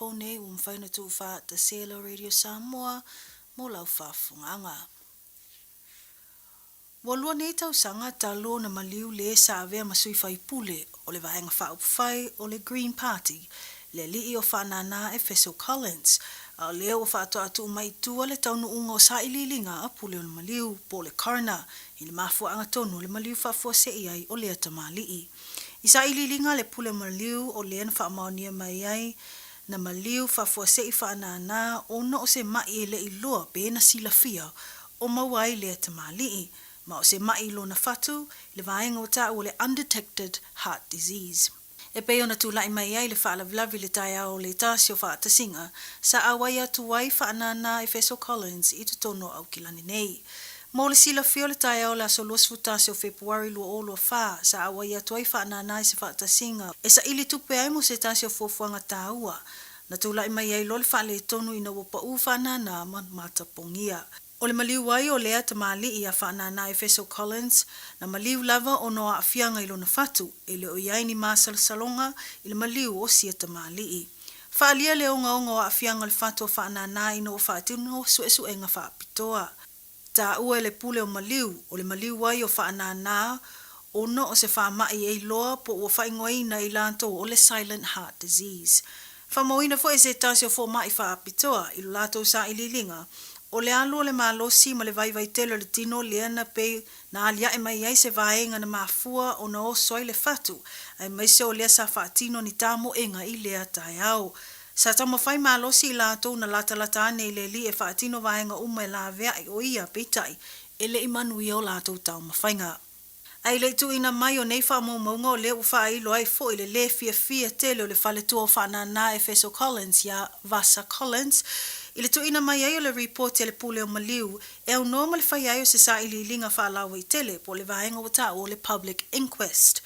fou nei ua mafai ona tuufaatasia e lau Radio Samoa mo lau faafofogaaga. Ua lua nei tausaga talu ona maliu le sa avea ma sui faipule o le Vaega Faaupufai o le Green Party, le alii o Faanana Efeso Collins, a o lea ua faatoa tuu mai i tua le taunuuga o sailiiliga a Pule o le Maliu, po o le Coroner, i le mafuaaga tonu o le maliu faafuasei ai o lea tamalii. I sailiiliga a le Pule o Maliu o lea na faamaonia mai ai na maliu faafuasei Faanana ona o se ma'i e le i loa pe na silafia o maua ai lea tamalii, ma o se ma'i i lona fatu, i le vaega ua taua o le undetected heart disease. E pei ona tulai mai ai le faalavelave i le taeao o le tasi o faatasiga, sa auai atu ai Faanana Efeso Collins i totonu o Aukilani nei. Mo le silafia o le taeao o le aso 21 o Fepuari 2024, sa auai atu ai Faanana i se faatasiga e saili tupe ai mo se tasi o fuafuaga taua Na tulai mai ai loa le faaletonu ina ua pau Faanana ma matapogia. O le maliu ai o lea tamalii ia Faanana Efeso Collins, na maliu lava ona o aafiaga i lona fatu, e le o i ai ni masalosaloga i le maliu o sia tamalii. Faaalia le ogaoga o aafiaga o le fatu o Faanana ina ua faatino suesuega faapitoa. Taua e le pule o maliu, o le maliu ai o Faanana ona o se faamai e iloa po ua faaigoaina e i latou o le silent heart disease. Faamauina foi e se tasi o fomai faapitoa i lo latou sailiiliga, o le alu o le malosi ma le vaivai tele o le tino lea na pei na aliae mai ai se vaega na mafua ona oso ai le fatu, aemaise o lea sa faatino ni tamoega i lea taeao. Sa taumafai malosi i latou na latalata ane i le alii e faatino vaega uma e laveai o ia, peitai, e le i manuia o latou taumafaiga. Ae i le i tuuina mai o nei faamaumauga o lea ua faailo ai foi le lē fiafia tele o le faletua o Faanana Efeso Collins iā Vasa Collins i le tuuina mai ai o le ripoti a le Pule o Maliu e aunoa ma le faia ai o se sailiiliga faalauaitele po o le vaega ua taua o le Public Inquest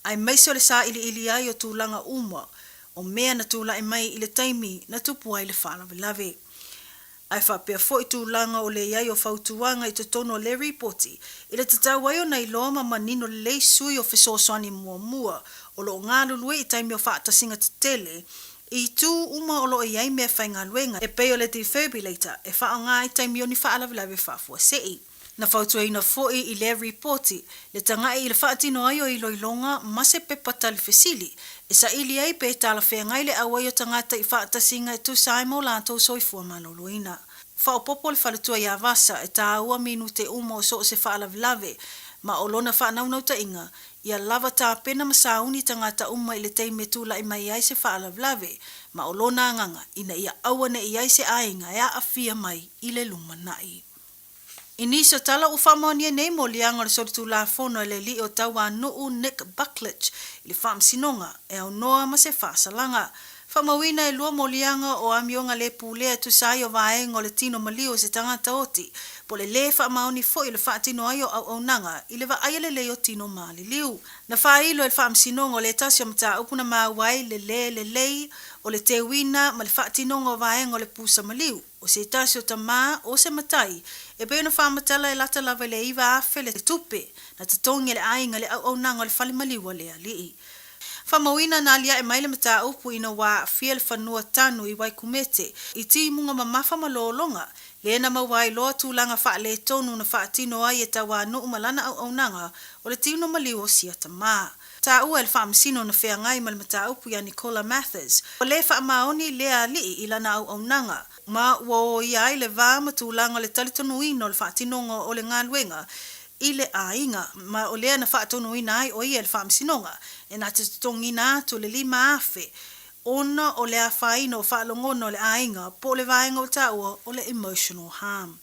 aemaise o le sailiili ai o tulaga uma o mea na tulai mai i le taimi na tupu ai le faalavelave. Ae faapea foi tulaga o le i ai o fautuaga i totonu o le ripoti i le tatau ai ona iloa ma manino lelei sui o fesoasoani muamua o lo o galulue i taimi o faatasiga tetele i itu uma o lo o i ai mea faigaluega e pei o le defibrillator e faaaoga i taimi o ni faalavelave faafuasei. Na fautuaina foi i lea ripoti le taga'i i le faatino ai o iloiloga ma se pepa tali fesili e saili ai pe talafeagai le auai o tagata i faatasiga e tusa ai ma o latou soifua maloloina. Faaopoopo le faletua iā Vasa e tāua minute uma o so o se faalavelave ma o lona faanaunautai-ga ia lava tapena ma sauni tagata uma i le taimi e tula'i mai ai se faalavelave ma o lona agaga ina ia aua ne i ai se aiga e aafia mai i le lumana'i. I nisi o tala ua faamaonia nei moliaga o le solitulafono e le alii o Tauanu'u Nick Buckledge i le faamasinoga e aunoa ma se faasalaga. Faamauina e lua moliaga o amioga le pulea e tusa ai o vaega o le tino maliu o se tagata oti po o le lē faamaoni foi o le faatino ai o auaunaga i le vaaia lelei o tino maliliu. Na faailo e le faamasinoga o le tasi o mataupu na maua ai le lē lelei o le teuina ma le faatinoga o vaega o le pusa maliu. O se tasi o tamā, o se matai, e pei ona faamatala e lata lava i le 9,000 le tupe na totogi e le aiga i le auaunaga o le fale maliu a le alii. Faamauina na aliae mai le mataupu ina ua aafia le fanua tanu i Waikumete i timuga mamafa ma lologa, lea na maua ai loa tulaga faaletonu na faatino ai e Tauanuu ma lana auaunaga o le tino maliu o sia tamā. Taua e le Faamasino na feagai ma le mataupu iā Nicola Mathers, ua le faamaoni lea alii i lana auaunaga, ma ua oia ai le va ma tulaga o le talitonuina o le faatinoga o le galuega i le aiga, ma o lea na faatonuina ai o ia e le Faamasinoga e na te totogiina atu le 5,000 ona o le afaina o faalogona o le aiga po o le vaega ua taua o le emotional harm.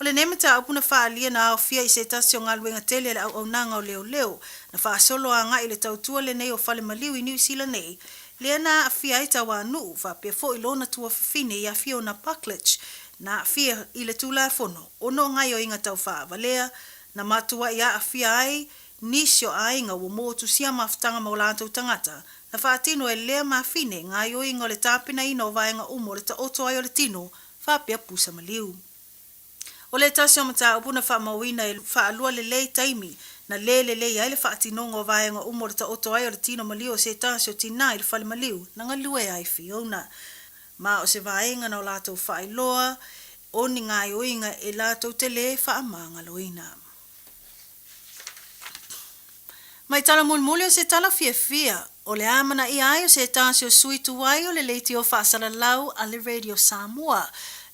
O lenei mataupu na faaalia na aofia i se tasi o galuega tele a le auaunaga o leoleo na faasolo agai i le tautua lenei o fale maliu i Niu Sila nei, lea na aafia ai Tauanuu faapea foi lona tuafafine ia Fiona Pucklich na aafia i le Tulafono ona o gaioiga tau faavalea na matuai aafia ai nisi o aiga ua motusia mafutaga ma o latou tagata na faatino e lea mafine gaioiga o le tapenaina o vaega uma o le taoto ai o le tino faapea pusa maliu. O le tasi o mataupu na faamauina e faalua lelei taimi na lē lelei ai le faatinoga o vaega uma o le taoto ai o le tino maliu o se tasi o tinā i le fale maliu na galue ai Fiona. Ma o se vaega na o latou faailoa o ni gaoioiga e latou te lē faamagaloina. Mai tala mulimuli o se tala fiafia, o le amanaia ai o se tasi o sui tuai o le leitio faasalalau a le Radio Samoa,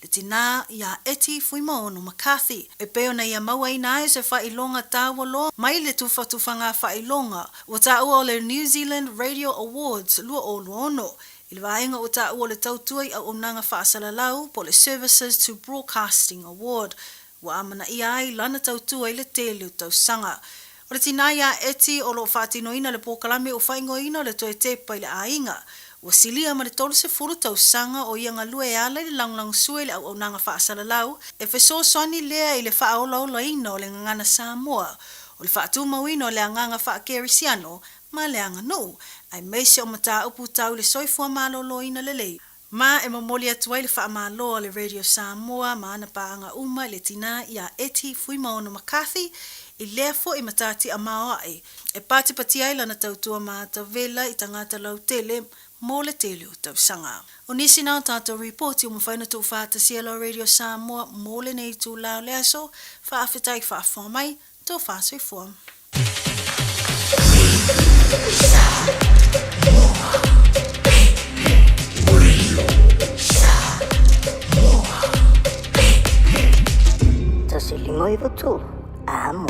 le tinā iā Eti Fuimaono McCarthy, e pei ona ia mauaina ai o se faailoga taua loa mai le tufatufaga faailoga ua taua o le New Zealand Radio Awards 2026, i le vaega ua taua o le Tautua i Auaunaga Faasalalau po o le Services to Broadcasting Award, ua amanaia ai lana tautua i le tele o tausaga. O le tinā iā Eti o lo o faatinoina le polokalame ua faaigoaina o le Toe Tepa i le Aiga. Ua silia ma le 30 tausaga o ia galue e ala i le lagolagosua i le auaunaga faasalalau, e fesoasoani lea i le faaolaolaina o le gagana Samoa, o le faatumauina o le agaga faakerisiano ma le aganuu, aemaise o mataupu tau i le soifua maloloina lelei. Ma e momoli atu ai le faamalo a le Radio Samoa ma ana paaga uma i le tinā iā Eti Fuimaono McCarthy i lea foi matatia maoae e patipatia ai lana tautua matavela i tagata lautele mo le tele o tausaga. O nisi na o tatou ripoti ua mafai ona tuufaatasia la Radio Samoa mo lenei itula o le aso, faafetai faafofoga mai, Tofa soifua. 153 amo.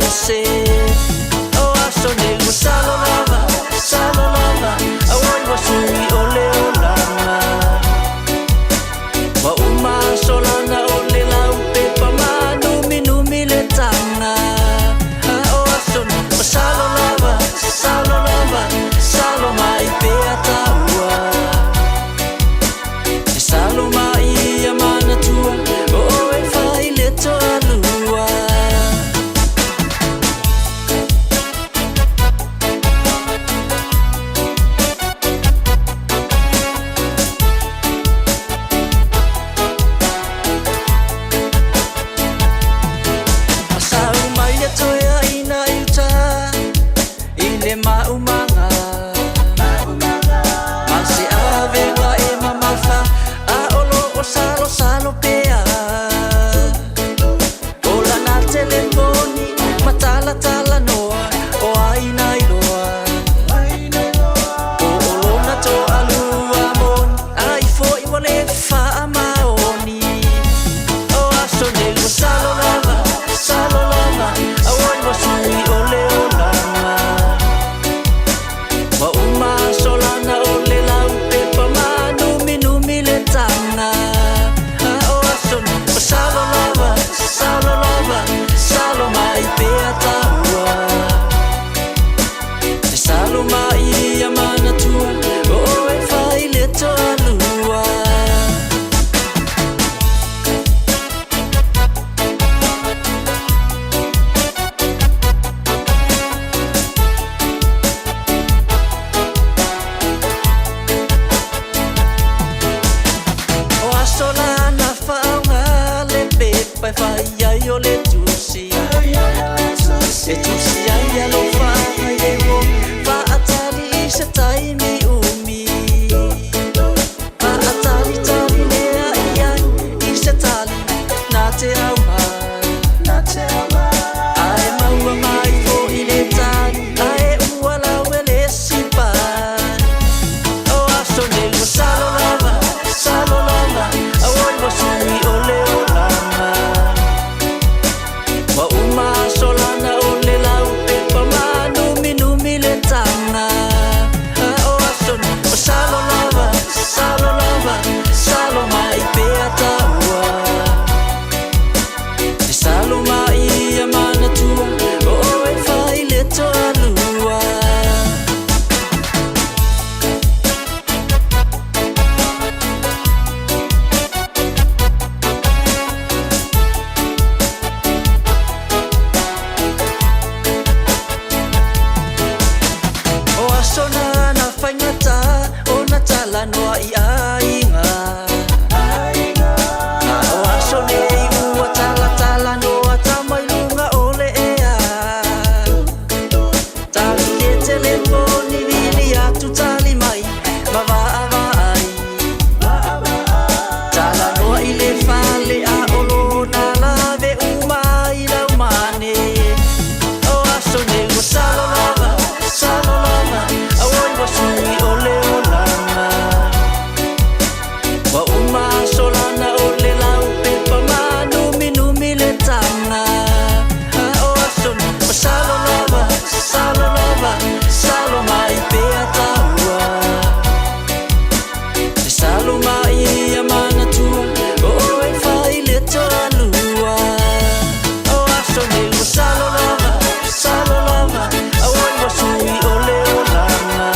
ese. O aso nei ua salo lava, salo lava, auai ua sui o le olaga. Ua uma aso lana o le laupepa ma numinumi le taga. O aso nei ua salo lava, salo lava, salo mai pea taua. E salo mai ia manatua o oe fai le toalua. Masau mai le toeaina i uta i le maumaga. Ma se avega e mamafa a o lo o salosalo pea. O lana telefoni ma talatalanoa o ai na iloa. Po o lona toalua moni ai foi ua le faamaoni. O aso nei ua salo lava, salo lava, auai ua sui o le olaga. Ua uma aso lana o le laupepa ma numinumi le taga. O aso nei ua salo lava, salo lava, salo mai pea taua. E salo mai ia manatua o oe fai le toalua. O aso lana faaaoga le pepa e fai ai o le tusi. E tusi ai alofaga i le uo faatali i se taimi umi. Faatalitali lea i ai i se tali na te aumai. Ae maua mai foi le tali ae ua lawe le sipai. O aso nei ua salo lava, salo lava, auai ua sui o le olaga. Ua uma aso lana o le laupepa ma numinumi le taga. O aso nei ua salo lava, salo lava, salo mai pea taua. E salo mai ia manatua o oe fai le toalua. O aso na na faigata ona talanoa i aiga. A o aso nei ua talatalanoa tama i luga o le ea. Tali le telefoni vili atu tali mai ma vaavaai. Talanoa i le fale a o lona lave uma ai laumane. O aso nei ua salo lava, salo lava, auai ua sui o le olaga. Ua uma aso lana o le laupepa ma numinumi le taga. O aso nei ua salo lava, salo lava, salo mai pea taua. E salo mai ia manatua o oe fai le toalua. O aso nei ua salo lava, salo lava, auai ua sui o le olaga.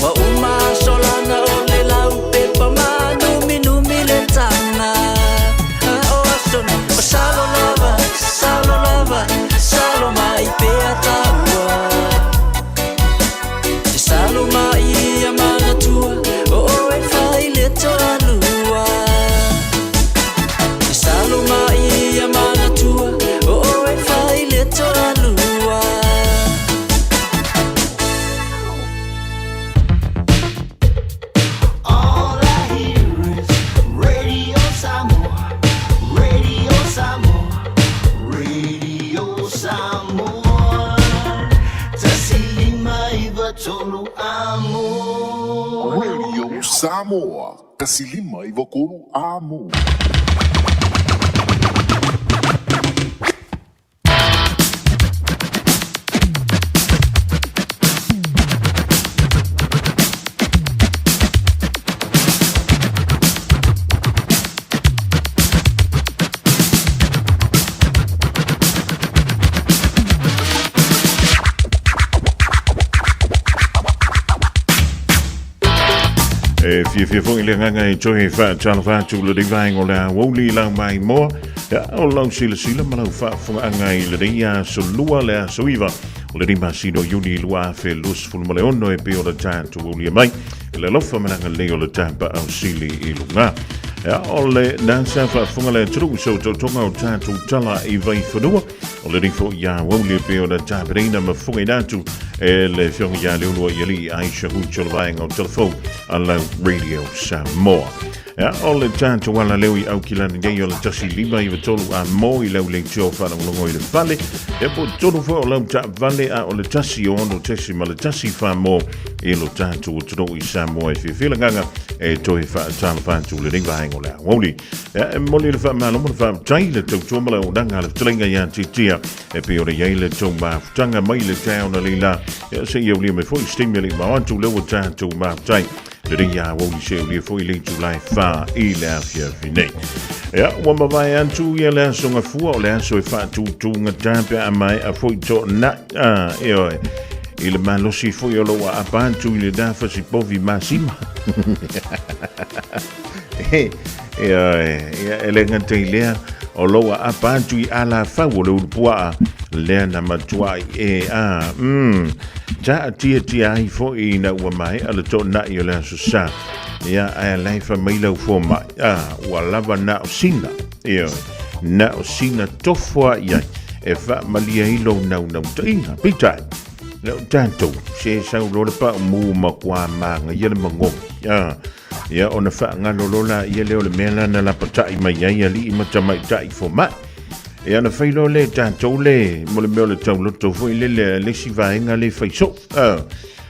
Ua uma aso lana o le laupepa ma numinumi le taga. O aso nei ua salo lava, salo lava, salo mai pea taua. E salo mai ia manatua o oe fai le toalua. E salo mai ia manatua o oe fai le toalua. All I hear is Radio Samoa, Radio Samoa, Radio Samoa. 159 amo. Radio Samoa, 159 amo. E fiafia foi le agaga e toe faatalofa atu lenei vaega o le aoauli i lau maimoa, ia, o lau silasila ma lau faafofogaaga i lenei aso lua le aso 9 o lenei masina o Iuni 2026 e pei ona tatou aulia mai i le alofa ma le agalelei o le Tapaau Sili i luga. Ia, o le nasa faafofoga le atunuu i se otootoga o tatou tala i Vaifanua, O lenei foi aoauli e pei ona tapenaina ma fofogaina atu e le Afioga ia Leuluaialii Aisha Hucho le vaega o Telefou a lau Radio Samoa. Ia, o le tatou ala leo i Aukilani nei o le 1593 a mo i lau leitio faalogologo i le fale. Ia po tonu foi o lau taavale a o le 16.1 wha mo i lo tatou atunuu i Samoa e fiafia le agaga e toe faatalofa atu lenei vaega o le aoauli. Ia, e momoli le faamalo ma le faafetai i le tautua ma le auaunaga a le fetalaiga ia Titia e pei ona i ai le tou mafutaga mai le taeao na leila. Ia, seia aulia mai foi se taimi e le i mao atu lea ua tatou mafutai lenei aoauli se aulia foi le itula e 4 i le afiafi nei. Ia, ua mavae atu ia le aso gafua o le aso e faatutugata pe a maea foi toonai. Ah, ioe. I le malosi foi o lou aapa atu i le nafasi povi masima. Ioe, ia e le gata i lea, o lou aapa atu i alafau o le ulupuaa, lea na matuai e a, taatiatia ai foi ina ua maea le toonai o le aso sa. Ia, ae la e fai mai lau fomai, a, ua lava na o sina, ioe, na o sina tofo a i ai, e faamalie ai lou naunautaiga. Peitai, lau tatou, se sau loa le paumū ma kua magaia le magogi, a, Ia ona faagalo loa laia lea o le mea la na lapatai mai ai alii ma tamaitai fomai. Ia ona fai loa lea e tatou le, mo le mea o le tauloto foi lele a le isi vaega le fai soo. Ah,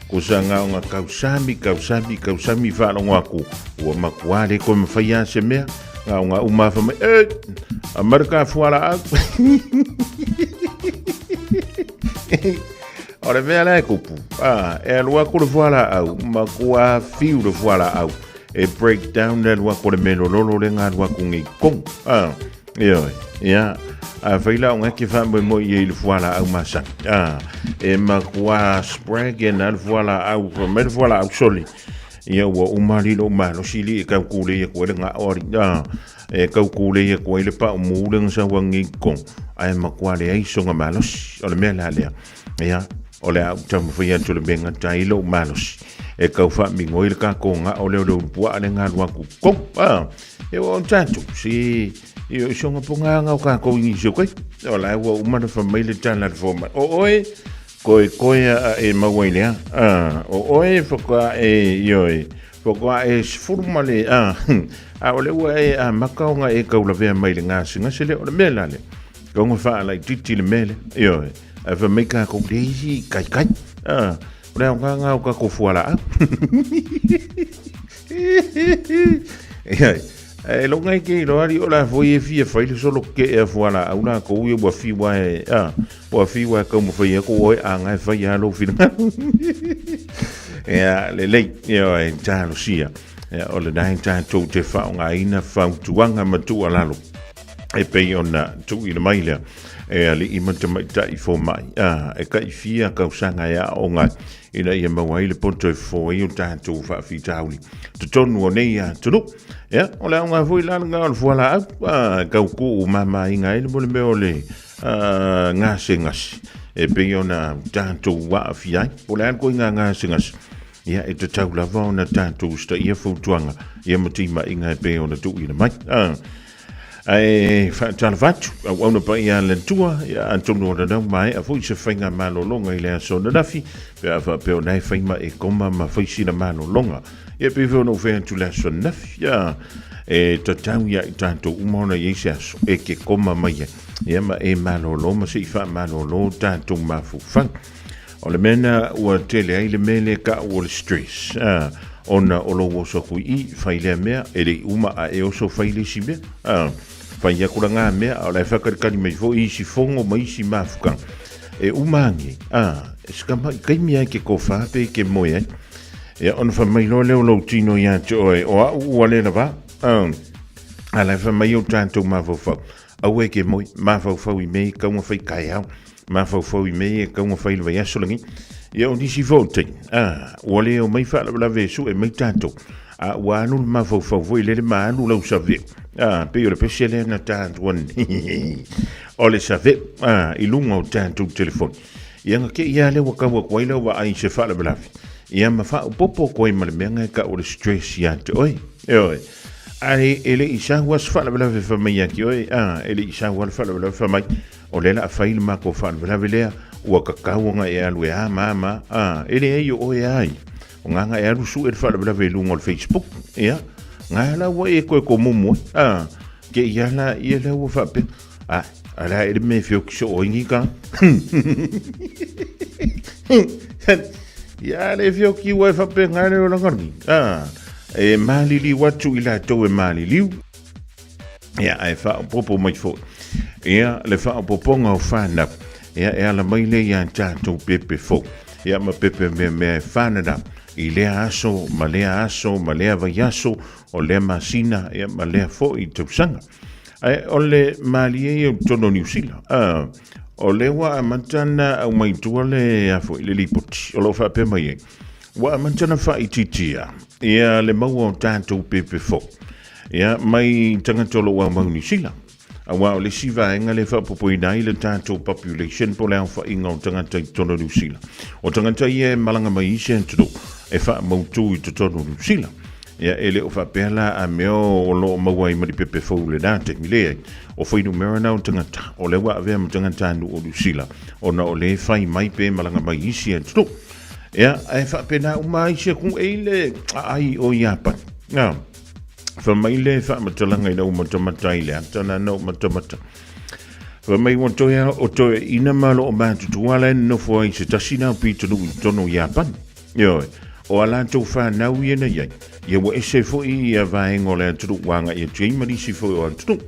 kusa gaoga kausami, kausami, kausami faalogo atu, ua matua le toe mafai lava se mea. Gaoga uma lava fai mai, ei, aumai le ta fualaau. O le mea la e kupu, a, e alu atu le fualaau, matua fiu le fualaau, e break down le alu atu o le mea lololo le ga alu atu nei tonu. A, ioe, ia, a fai la o nga ke faamoemoe i ai i le fualaau masani. A, e matua sprag ena le fualaau, fai mai le fualaau soli, ia ua uma alii lou malosi alii e tau tulei atu ai le gao alii. A, e tau tulei atu ai le paumū le ga sau atu nei i totonu, ae matua leai sona malosi. O le mea la lea, Ia, o le a ou taumafai atu le mea e gata ai lou malosi e tau faamigoi le tatou gao lea o le ulupuaa le ga alu atu i totonu. A, e o tatou, se i o isoga pogaga o tatou i nisi o taimi. O la e ua uma ona fai mai le tala a le fomai, o oe, koekoe a e maua i le a? A, o oe faatoa e, ioe, faatoa e 10 ma le, a, a o lea ua e amata ona e taulavea mai i le gasegase lea. O le mea la lea, tatau ona faalaitiiti le mea lea, ioe. Ae fai mai tatou le isi kaikai. Ah, o le aoga o tatou fualaau. Ia, e longa i ke iloa ali o la foi e fia fai le solo ke e fualaau latou ia ua fiu e, ah, ua fiu e taumafai atu oe a nga e fai a lou finagalo. Ia, lelei, ia e talosia. Ia, o lena e tatou te faaaogaina fautuaga ma tuualalo e pei ona tuuina mai lea e alii ma tamaitai fomai, a, e tai fia tausaga e aooga ai ina ia maua ai le poto e fofo ai o tatou faafitauli totonu o nei atunuu. Ia, o le aoga foi la lena o le fualaau, a, e tau tuumamaina ai le mo le mea o le gasegase e pei ona tatou aafia ai. Po o le a le ituaiga gasegase, ia e tatau lava ona tatou usitaia fautuaga ia ma timaiga e pei ona tuuina mai. A, Ae faatalofa atu, auauna paia a le Atua, ia atonu o nanau maea foi se faiga malologa i le aso ananafi, pe a faapea o na e fai ma e koma ma fai sina malologa. Ia pei foi ona ou fai atu i le aso ananafi, ia e tatau ia i tatou uma ona i ai se aso e ke koma mai ai, ia ma e malolo ma se i faamalolo tatou mafaufau. O le mea na ua tele ai le mea lea ta'u o le stress, a, ona o lou oso atu i i, fai lea mea, e le i uma a e oso fai le isi mea, a, fai atu lana mea, a o la e faakalikali mai foi isi fono ma isi mafukaga. E uma ane, a, e se tama'i taimi lava e te tofa pe e te moe ai. Ia, ona fai mai loa lea o lou tino ia te oe, o a'u ua le lavā, a, a la e fai mai o tatou mafaufau, aua e te moe, mafaufau i mea e tatau ona fai taeao. Mafaufau i mea ia e tatau ona fai i le vaiaso lenei. Ia o nisi foi o taimi, a, ua le omai faalavelave e sue mai tatou. A ua alu le mafaufau foi lele ma alu lau saveu. A, pei o le pese lea na ta atu nei. O le saveu, a, i luga o tatou telefoni. Ia na te i lava lea ua tau atu ai lau vaai i se faalavelave. Ia ma faaopoopo atu ai ma le mea na e tau o le stress ia te oe. Ioe. Ae e le i sau lava se faalavelave fai mai ia te oe, a, e le i sau lava le faalavelave fai mai, o lea o le a fai le matou faalavelave lea, ua tatau ona e alu e a ma a ma a, a, e leai o oe a ia. O ngā e alu sue le faalavelave i luga o le Facebook, ia, ngā la ua e toe komumu ai, a, ke ia la ia lea ua faapea, a, a la e le me whioki so oi ni ka. Ia le whioki ua e faapea ngā leo langarangi, a, e maliliu atu i latou e maliliu, ia, ae faaopoopo mai foi, ia, le faaopoopoga o whānau, ia, e ala mai lea ia tātou pepe fou, ia, ma pepe mea mea e whānana, i lea aso, ma lea aso, ma lea vaiaso, o lea masina, ia, ma lea foi tausaga. Ae, o le malie ia o totonu o Niu Sila, a, o lea ua amata na aumai tua le, a foi, le lipoti, o lo o faapea mai ai, ua amata na faaitiitia, ia, le maua o tātou pepe fou. Ia, mai tagata o lo o aumau Niu Sila. Aua o le isi vaega lea e faaopoopoina ai le tatou population po o le aofaiga o tagata i totonu o Niu Sila. O tagata ia e malaga mai i isi atunuu e faamautu i totonu o Niu Sila. Ia, e le o faapea la a mea o lo o maua ai ma ni pepe fou i lena taimi. Leai, o fuainumera na o tagata o lea ua avea ma tagatanuu o Niu Sila ona o lea e fai mai pe malaga mai i isi atunuu. Ia, ae faapena uma ai isi atunuu e i le aai o Iapani. Ia. Fai mai le faamatalaga ina ua matamata i le ata na na matamata. Fai mai ua toe o toe ina ma loo matutua la e nofo ai se tasi na pitonuu i totonu o Iapani. Ioe, o a latou whanau ia na iai, ia ua ese foi ia vaega o le atunuu ua agai atu ai ma nisi foi o atunuu.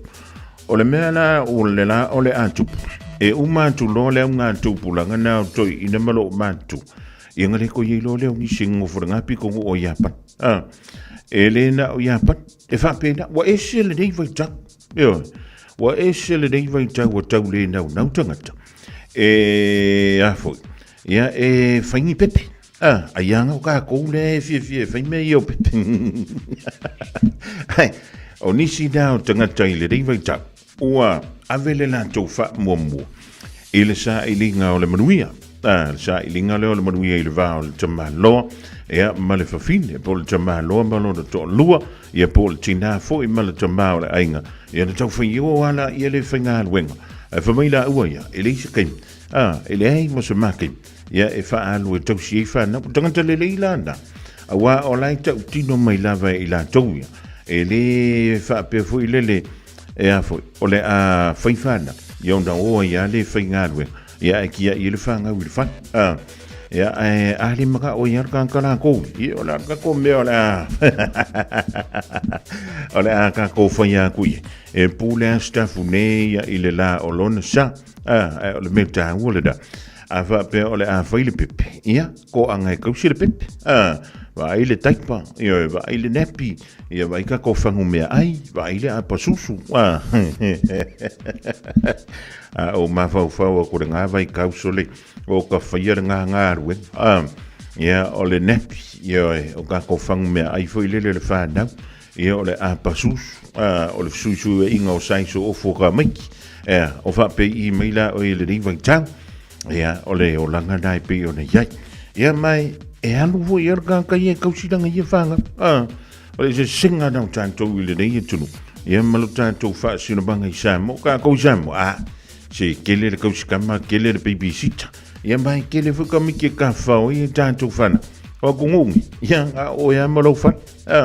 O le mea la o le la o le a tupu, e uma atu loa le auga tupulaga na o toeaiina ma loo matutua, ia na le toe iai loa lea o nisi e nonofo i le pitonuu o Iapani. A, e le na o Iapani, e faapena, ua ese lenei vaitau. Ioe, ua ese lenei vaitau ua tau le naunau tagata. E a foi, ia e fai ni pepe. A, ai anga o kākou lea e fiafia e fai mea ia o pepe. Ai, o nisi na o tagata i lenei vaitau, Ua ave le latou faamuamua i le sailiga o le manuia, a, le sailiga lea o le manuia i le va o le tamaloa, ia, ma le fafine, po o le tamaloa ma lona toalua, ia, po o le tinā foi ma le tamā o le aiga, ia, na tau fai o ala ia le faigaluega. Ae fai mai laua ia, e leai se taimi, a, e leai ma se ma taimi, ia, e faaalu e tausi ai fanau. O tagata lelei la na, aua o la e tautino mai lava e i latou ia, e le faapea foi lele, E a foi, o le a fai whana, ia ona o ai a le faigaluega, ia ae kiaʻi ai le whangau i le whare. A, ia ae a le maka o ia ka ka lākou, ia o le a kako mea o le a, o le a kako whai a kui. E pule a stafu nei ia i le la o lona sa, a, ae o le mea tāua le da. A whaapea o le a whai le pepe, ia, ko anga e kausi le pepe, a, vaai le taipa, ia, vaai le nappy, Ia vaai ka ko whangu mea ai, vaai le apa susu. A, a o mawhauwhau a kore ngā vai kausole o ka whaia le ngā ngā rue. A, ia o le nappy, ia e, o ka ko whangu mea ai foi lele le whanau, ia o le apa susu, a, o le suisu e inga o saiso o fua ka maiki. Ia, o whape i mai la o i le rei vai tau. Ia, o le olanga nā e pei ona iai. Ia mai, e alu foi e ka kai e kausilanga ia whanga. A, o le se singa nau tātou i le nei e tunu. Ia ma lo tātou whaasinomaga i Samoa, ka kou i Samoa. A, se kele le kausikama, kele le babysitter. Ia mai, kele foi ka miki e ka whao i e tātou whana. O aku ngungi, ia, a o ea ma lau whana. A,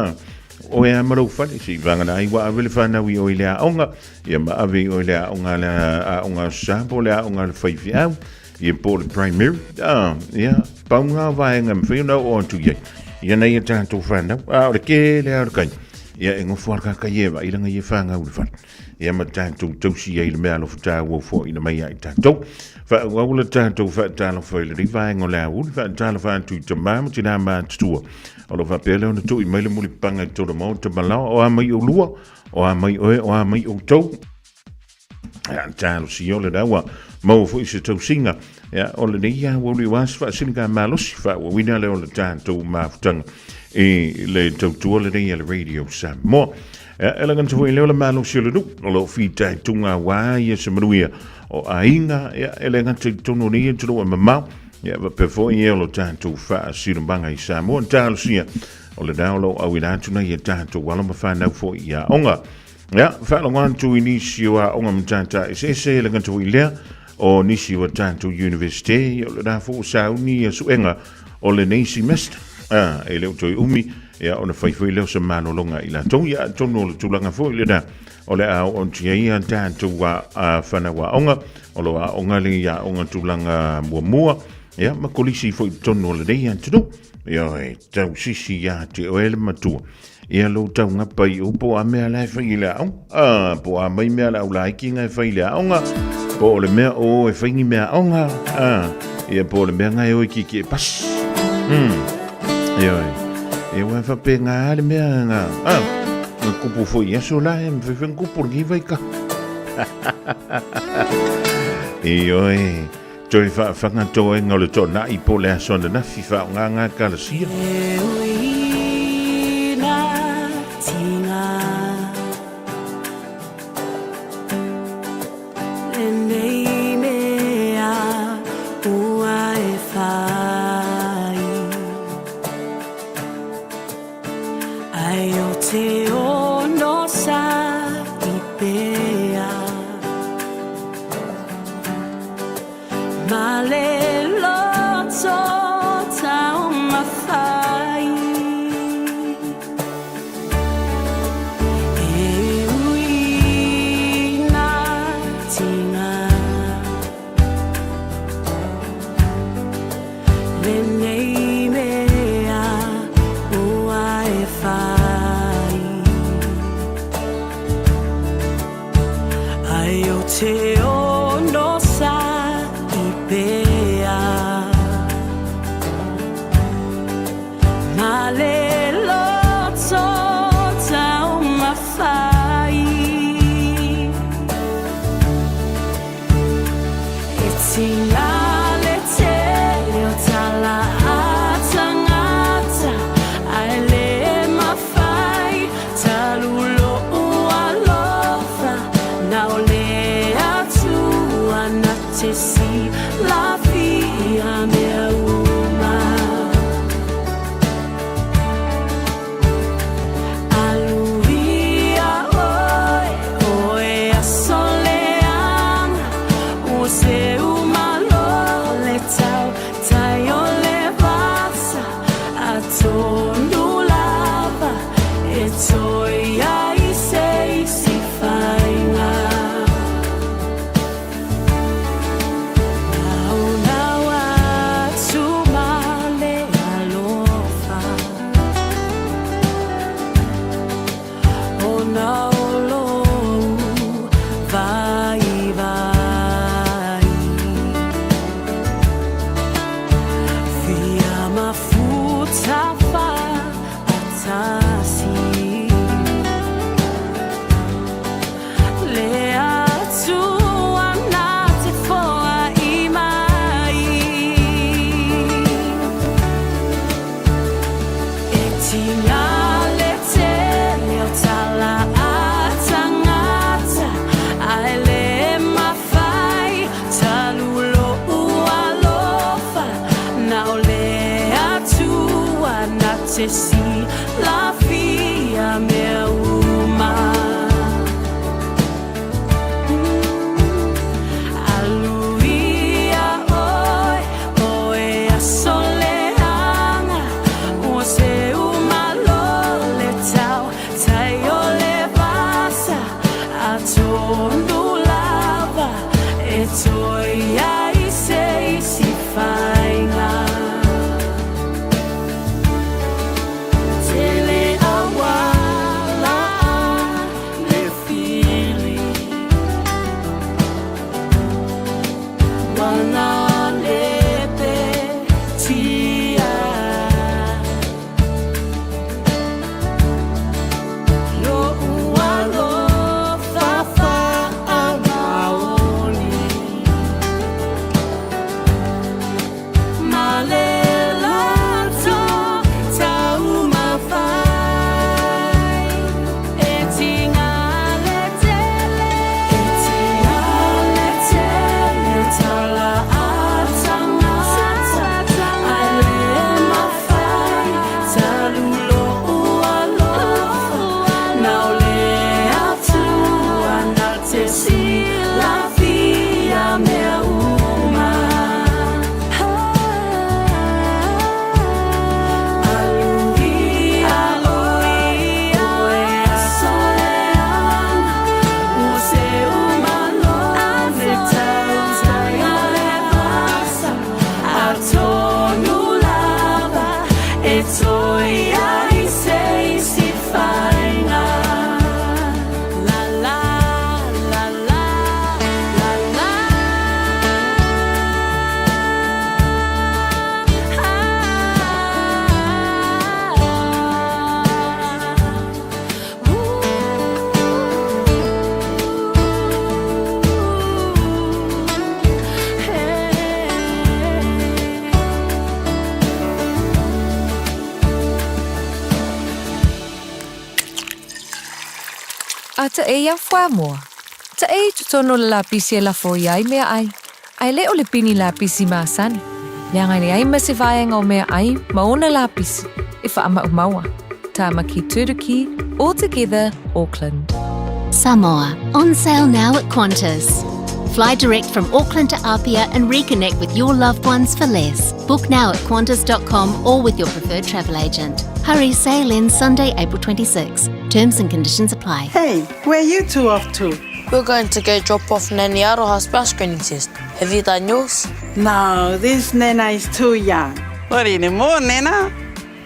o ea ma lau whana, se i whangana ai wa ave le whanau i o i le aonga. Ia ma ave i oe le aoga le aoga sa po le aoga le faifeau, ia po le primary, a, ia, pau ngā vaega e mawhai ona o atu iai. Ia nei e tātou whanau, a, o le kē le ao le kai. Ia e ngofo ala kaka i e wa, i ranga i e whangau le whare. Ia ma tātou tausi ai le mea alofa tāua fo ina mai ai tātou. Wha au le tātou wha tālofa i le rivaenga o le auli, wha tālofa atu i te māma, te nā mātutua. O lo whapea leo na tui mai le muli panga i tōna maota malao, o a mai o lua, O a mai oe, o a mai outou. Ia, talosia o le raua, maua foi se tausiga, Ia, o lenei aoauli aua se faasiligamalosi faaauauina lea o le tatou mafutaga i le tautua lenei a le Radio Samoa. Ia, e lagona foi lea o le malosi o le nuu o lo o fitaituga aua ia se manuia o aiga, ia, e le gata i totonu o nei atunuu e mamao, ia, faapea foi ia o lo tatou faasinomaga i Samoa. Talosia o lena o lo o auina atu nai a tatou alo ma fanau foi i aoga. Ia, faalogo atu i nisi o aoga matata eseese, e le gata foi i lea, o nisi o tatou Universite, o lena foi ua sauni ia suega o lenei semester. Ah, e le o toe umi, ia, ona fai foi lea o se malologa i latou. Ia, atonu o le tulaga foi lena, o le a oo atu i ai a tatou a, fanau aoga, o lo o aoga le aoga tulaga muamua, ia, ma kolisi foi i totonu o lenei atunuu. Ia, e tausisi ia te oe le matua. Ia lou taugapa i o po o a mea la e fai i le aoga. Ah, po o a mai mea a le aulaiti nga e fai i le aoga. Po o le mea o e fai ni mea aoga. Ah, ia po o le mea nga e o e kiekie pasi. Ia oi. Ia ua faapena le mea nga. Ah, nga kupu foi i aso la e mawhai whai kupu le vai ka. Ioe. Toe faafagatoega o le toanai po o le aso ananafi faaaoga ngā kalasia. E ui na tinga Lenei mea ua e whai Ai o te ono sa i pea Ma le loto taumafai E ui na tinga Lenei mea ua e whai Ai o te ono sa i pea Ma le loto taumafai E tina le tele o tala a tangata Ae le mafai talu lou alofa Na o le Atua na te silafia mea uma Aluia oe, oe aso leaga Ua seu malo le tau tai o le vasa Atonu lava e toe ai se isi faiga Naunau atu ma le alofa Ona o lou vaivai Fia mafuta faatasi Le Atua na te foai mai E tina le tele o tala a tangata Ae le mafai talu lou alofa Na o le Atua na te silafia mea uma Aluia oe, oe aso leaga Ua seu malo le tau tai o le vasa Atonu lava e toe ai se isi faiga Tele. toe ai se isi faiga. La la la la la la. A taʻei au fuamoa. Taʻei i totonu o le lapisi e lafo ia ai meaʻai, a e le o le pini lapisi masani, leaga e leai ma se vaega o meaʻai ma ona lapisi e faamaumau a. Tamaki Turuki, All Together, Auckland. Samoa, on sale now at Qantas. Fly direct from Auckland to Apia and reconnect with your loved ones for less. Book now at qantas.com or with your preferred travel agent. Hurry, sale ends Sunday, April 26. Terms and conditions apply. Hey, where are you two off to? We're going to go drop off Nanny Aroha's bowel screening test. Have you done yours? No, this Nana is too young. Not anymore, Nana.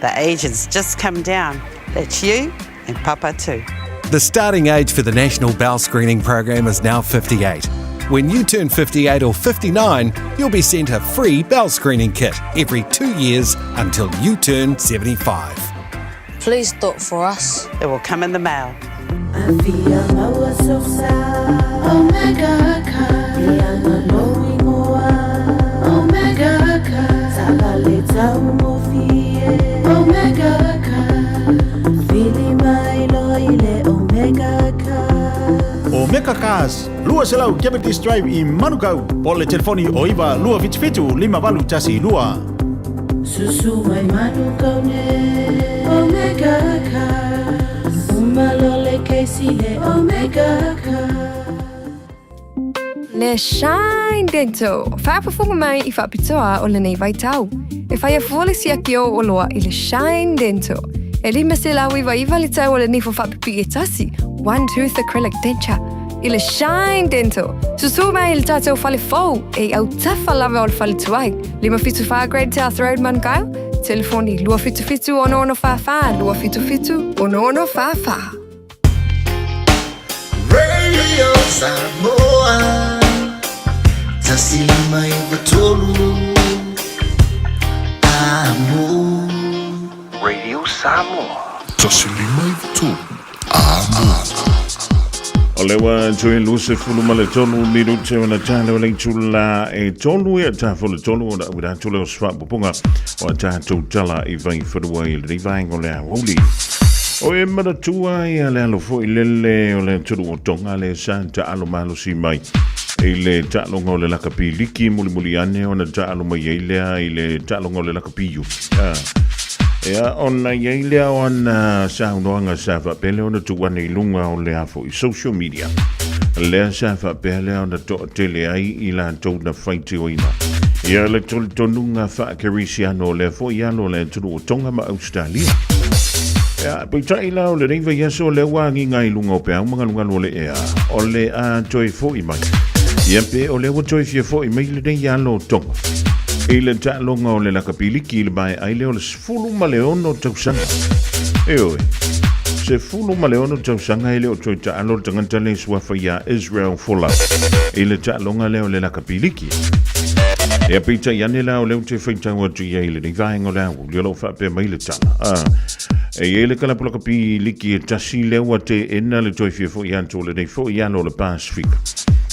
The age has just come down. That's you and Papa too. The starting age for the National Bowel Screening Program is now 58. When you turn 58 or 59, you'll be sent a free bowel screening kit every two years until you turn 75. Please do it for us. It will come in the mail. Omega Cars, 200 Jeopardy Drive i Manukau, po o le telefoni o 9 277 5812. Susu mai Manukau ne Omega Cars. Uma lo le kesi le Omega Cars. Le Shine Dental, faafofoga mai i faapitoa o lenei vaitau. E faia fua le siaki o oloa i le Shine Dental. E 599 le tau o le nifo faapipii e tasi, one tooth acrylic denture, i le Shine Dental. Susū mai i le tātou fale fou e i autafa lava o le fale tuai. 574 Great South Road, Manukau. Telefoni 277 6644 277 6644. Radio Samoa 153 Amo Radio Samoa 153 Amo. O lea ua toe 23 minute ona tala o le itula e tolu e tafa o le tolu ona auina atu lea o se faaopoopoga o a tatou tala i vaifanua i lenei vaega o le aoauli. O e manatua ia le alo foi lele o le atunuu o Tonga le sa taalo malosi mai i le taaloga o le lakapi liki mulimuli ane ona taalo mai ai lea i le taaloga o le lakapi iu. Ia, ona i ai lea o ana saunoaga sa faapea lea ona tuu ane i luga o le a foi social media. Lea sa faapea lea ona toatele ai i latou na faitioina. Ia le talitonuga faa-Kerisiano o lea foi alo o le atunuu o Tonga ma Ausetalia. Ia, peitai la o lenei vaiaso lea ua agiga i luga o peau ma galugalu o le ea, o le a toe foi mai. Ia pe o lea ua toe fia foi mai lenei alo o Tonga. I le taaloga o le lakapiliki i le maea ai lea o le 16 tausaga. Ioe, 16 tausaga e le o toe taalo le tagata le suafa iā Israel Folau i le taaloga lea o le lakapiliki. Ia peitai ane la o lea ou te faitau atu i ai i lenei vaega o le aoauli o lo o faapea mai le tala. Ah, e i ai le kalapu lakapiliki e tasi lea ua teena le toe fia foi atu o lenei foi alo o le Pasifika.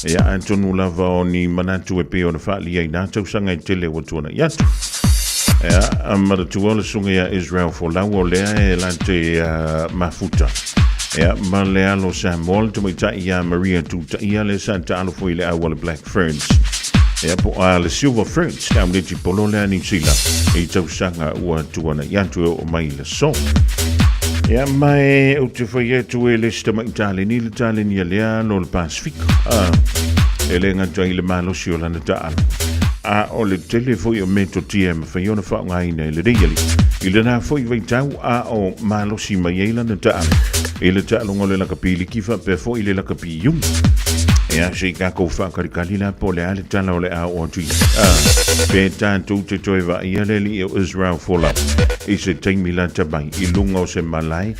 Ia atonu lava o ni manatu e pei ona faaalia i nā tausaga e tele ua tuanai atu. Ia, manatua o le susuga ia Israel Folau o lea e la te mafuta. Ia, ma le alo Samoa le tamaitai ia Maria Tutaia le sa taalo foi i le au a le Black Ferns. Ia, po a le Silver Ferns, le auleti polo lea Niu Sila i tausaga ua tuanai atu e oo mai i le aso. Ia, ma e ou te fai atu e le se tamai taleni le taleni a lea alo o le Pasifika. E le gata i le malosi o lana taalo. A o le tele foi o metotia e mafai ona faaaogaina e lenei alii i lena foi vaitau a o malosi mai ai lana taalo i le taaloga o le lakapi liki faapea foi le lakapi iuni. Ia, se i tatou faatalikali la po o le a le tala o le a oo atu i ai. A, pe tatou te toe vaaia le alii o Israel Folau i se taimi lata mai i luga o se malae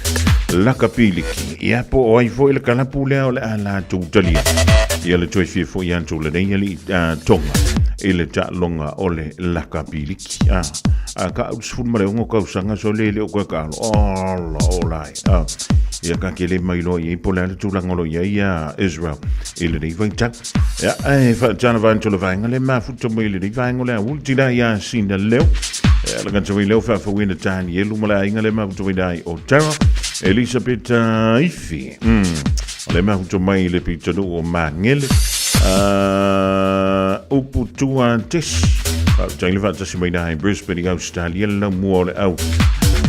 lakapi liki. Ia, po o ai foi le kalapu lea o le a latou talia. Ia le toe fia foi atu o lenei alii Tonga i le taaloga o le lakapi liki. A, a ka au 16 tausaga so le le o koe kaalo. Ola, ola e. A, ia ka ke le mai loa i ai po o le a le tulaga o lo o i ai ia Israel i lenei vaitau. Ia, e faatala vae le vaega le mafuta mai i lenei vaega o le auli tila ia sina leo. Ia, la kata leo faafauina Tanielu ma le aiga le mafuta mai ai o Tara Elizabeth Ifi. O le mafuta mai i le pitanuu o Magele. Upu tua tesi. Faafetai le faatasi mai na i Brisbane i Australia le laumua o le au.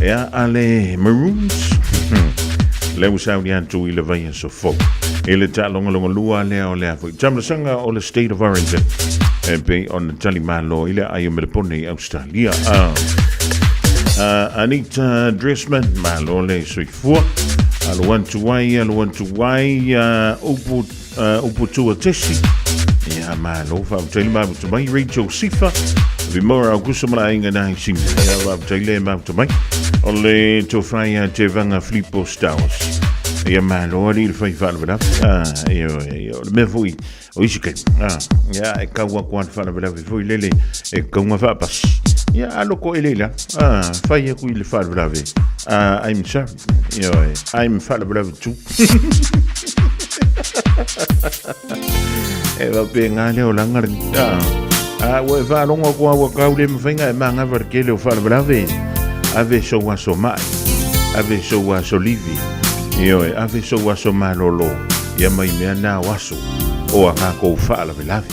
Ea a le Maroons. Le ua sauni atu i le vaiaso fou. I le taaloga lua lea o le a foi. Tamasaga o le State of Origin. E pei ona tali malo i le aai o Melepone i Australia. Anita Dressman, malo le soifua. Alo atu ai, alo atu ai, upu, upu tua tesi. Ia, malo, faafetai le mafuta mai, Rachel Sifa. Vimora Augusta ma le aiga na i sina. Ia, faafetai le mafuta mai. O le tofai ia te vanga Filipo Stowers. Ia, malo, ali le fai faalavelave. Ia, ia, o le mea foi, o isi taimi. Ia, e kau aku a le faalavelave foi lele, e kaunga faapasi. Ia, a loko ele ila. Fai aku i le faalavelave. I'm sorry. Ia, I'm faalavelave too. E faapena lea o laga le a ua e faalogo atu lava ua tau le mafai ona e manava i le tele o faalavelave. Ave sou aso mai, ave sou aso livi, ioe, ave sou aso malolo, ia mai mea na o aso o a tatou faalavelave.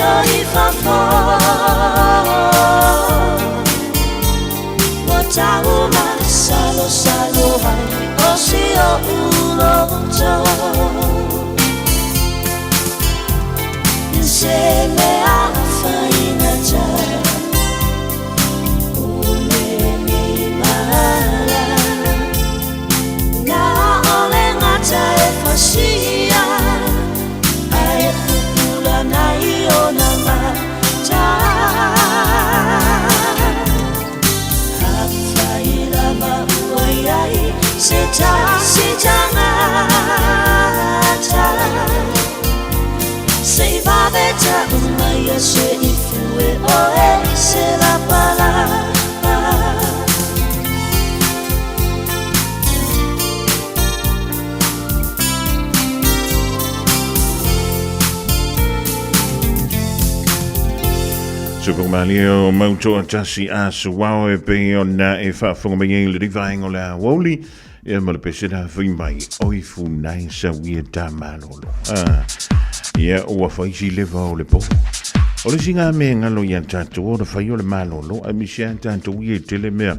loto i fafo Ua tau masalosalo ai o si oʻu loto Se le afaigata o lenei mala Na o le gata e fasia Ae pupula nai ona mata Afai lava ua iai se tasi tagata Se i vave ta'u maia se i fue oe i se lapalapa. Sukumalie o mautoa tasi a suao e pei ona e faafofoga mai ai le vaega o le aoauli ia ma le pesena fai mai o i funai sauia ta malolo. Ah, ia ua faisi leva o le po. O le singa me ngalo ia tātou o le fai o le malolo a misi a tātou ia tele mea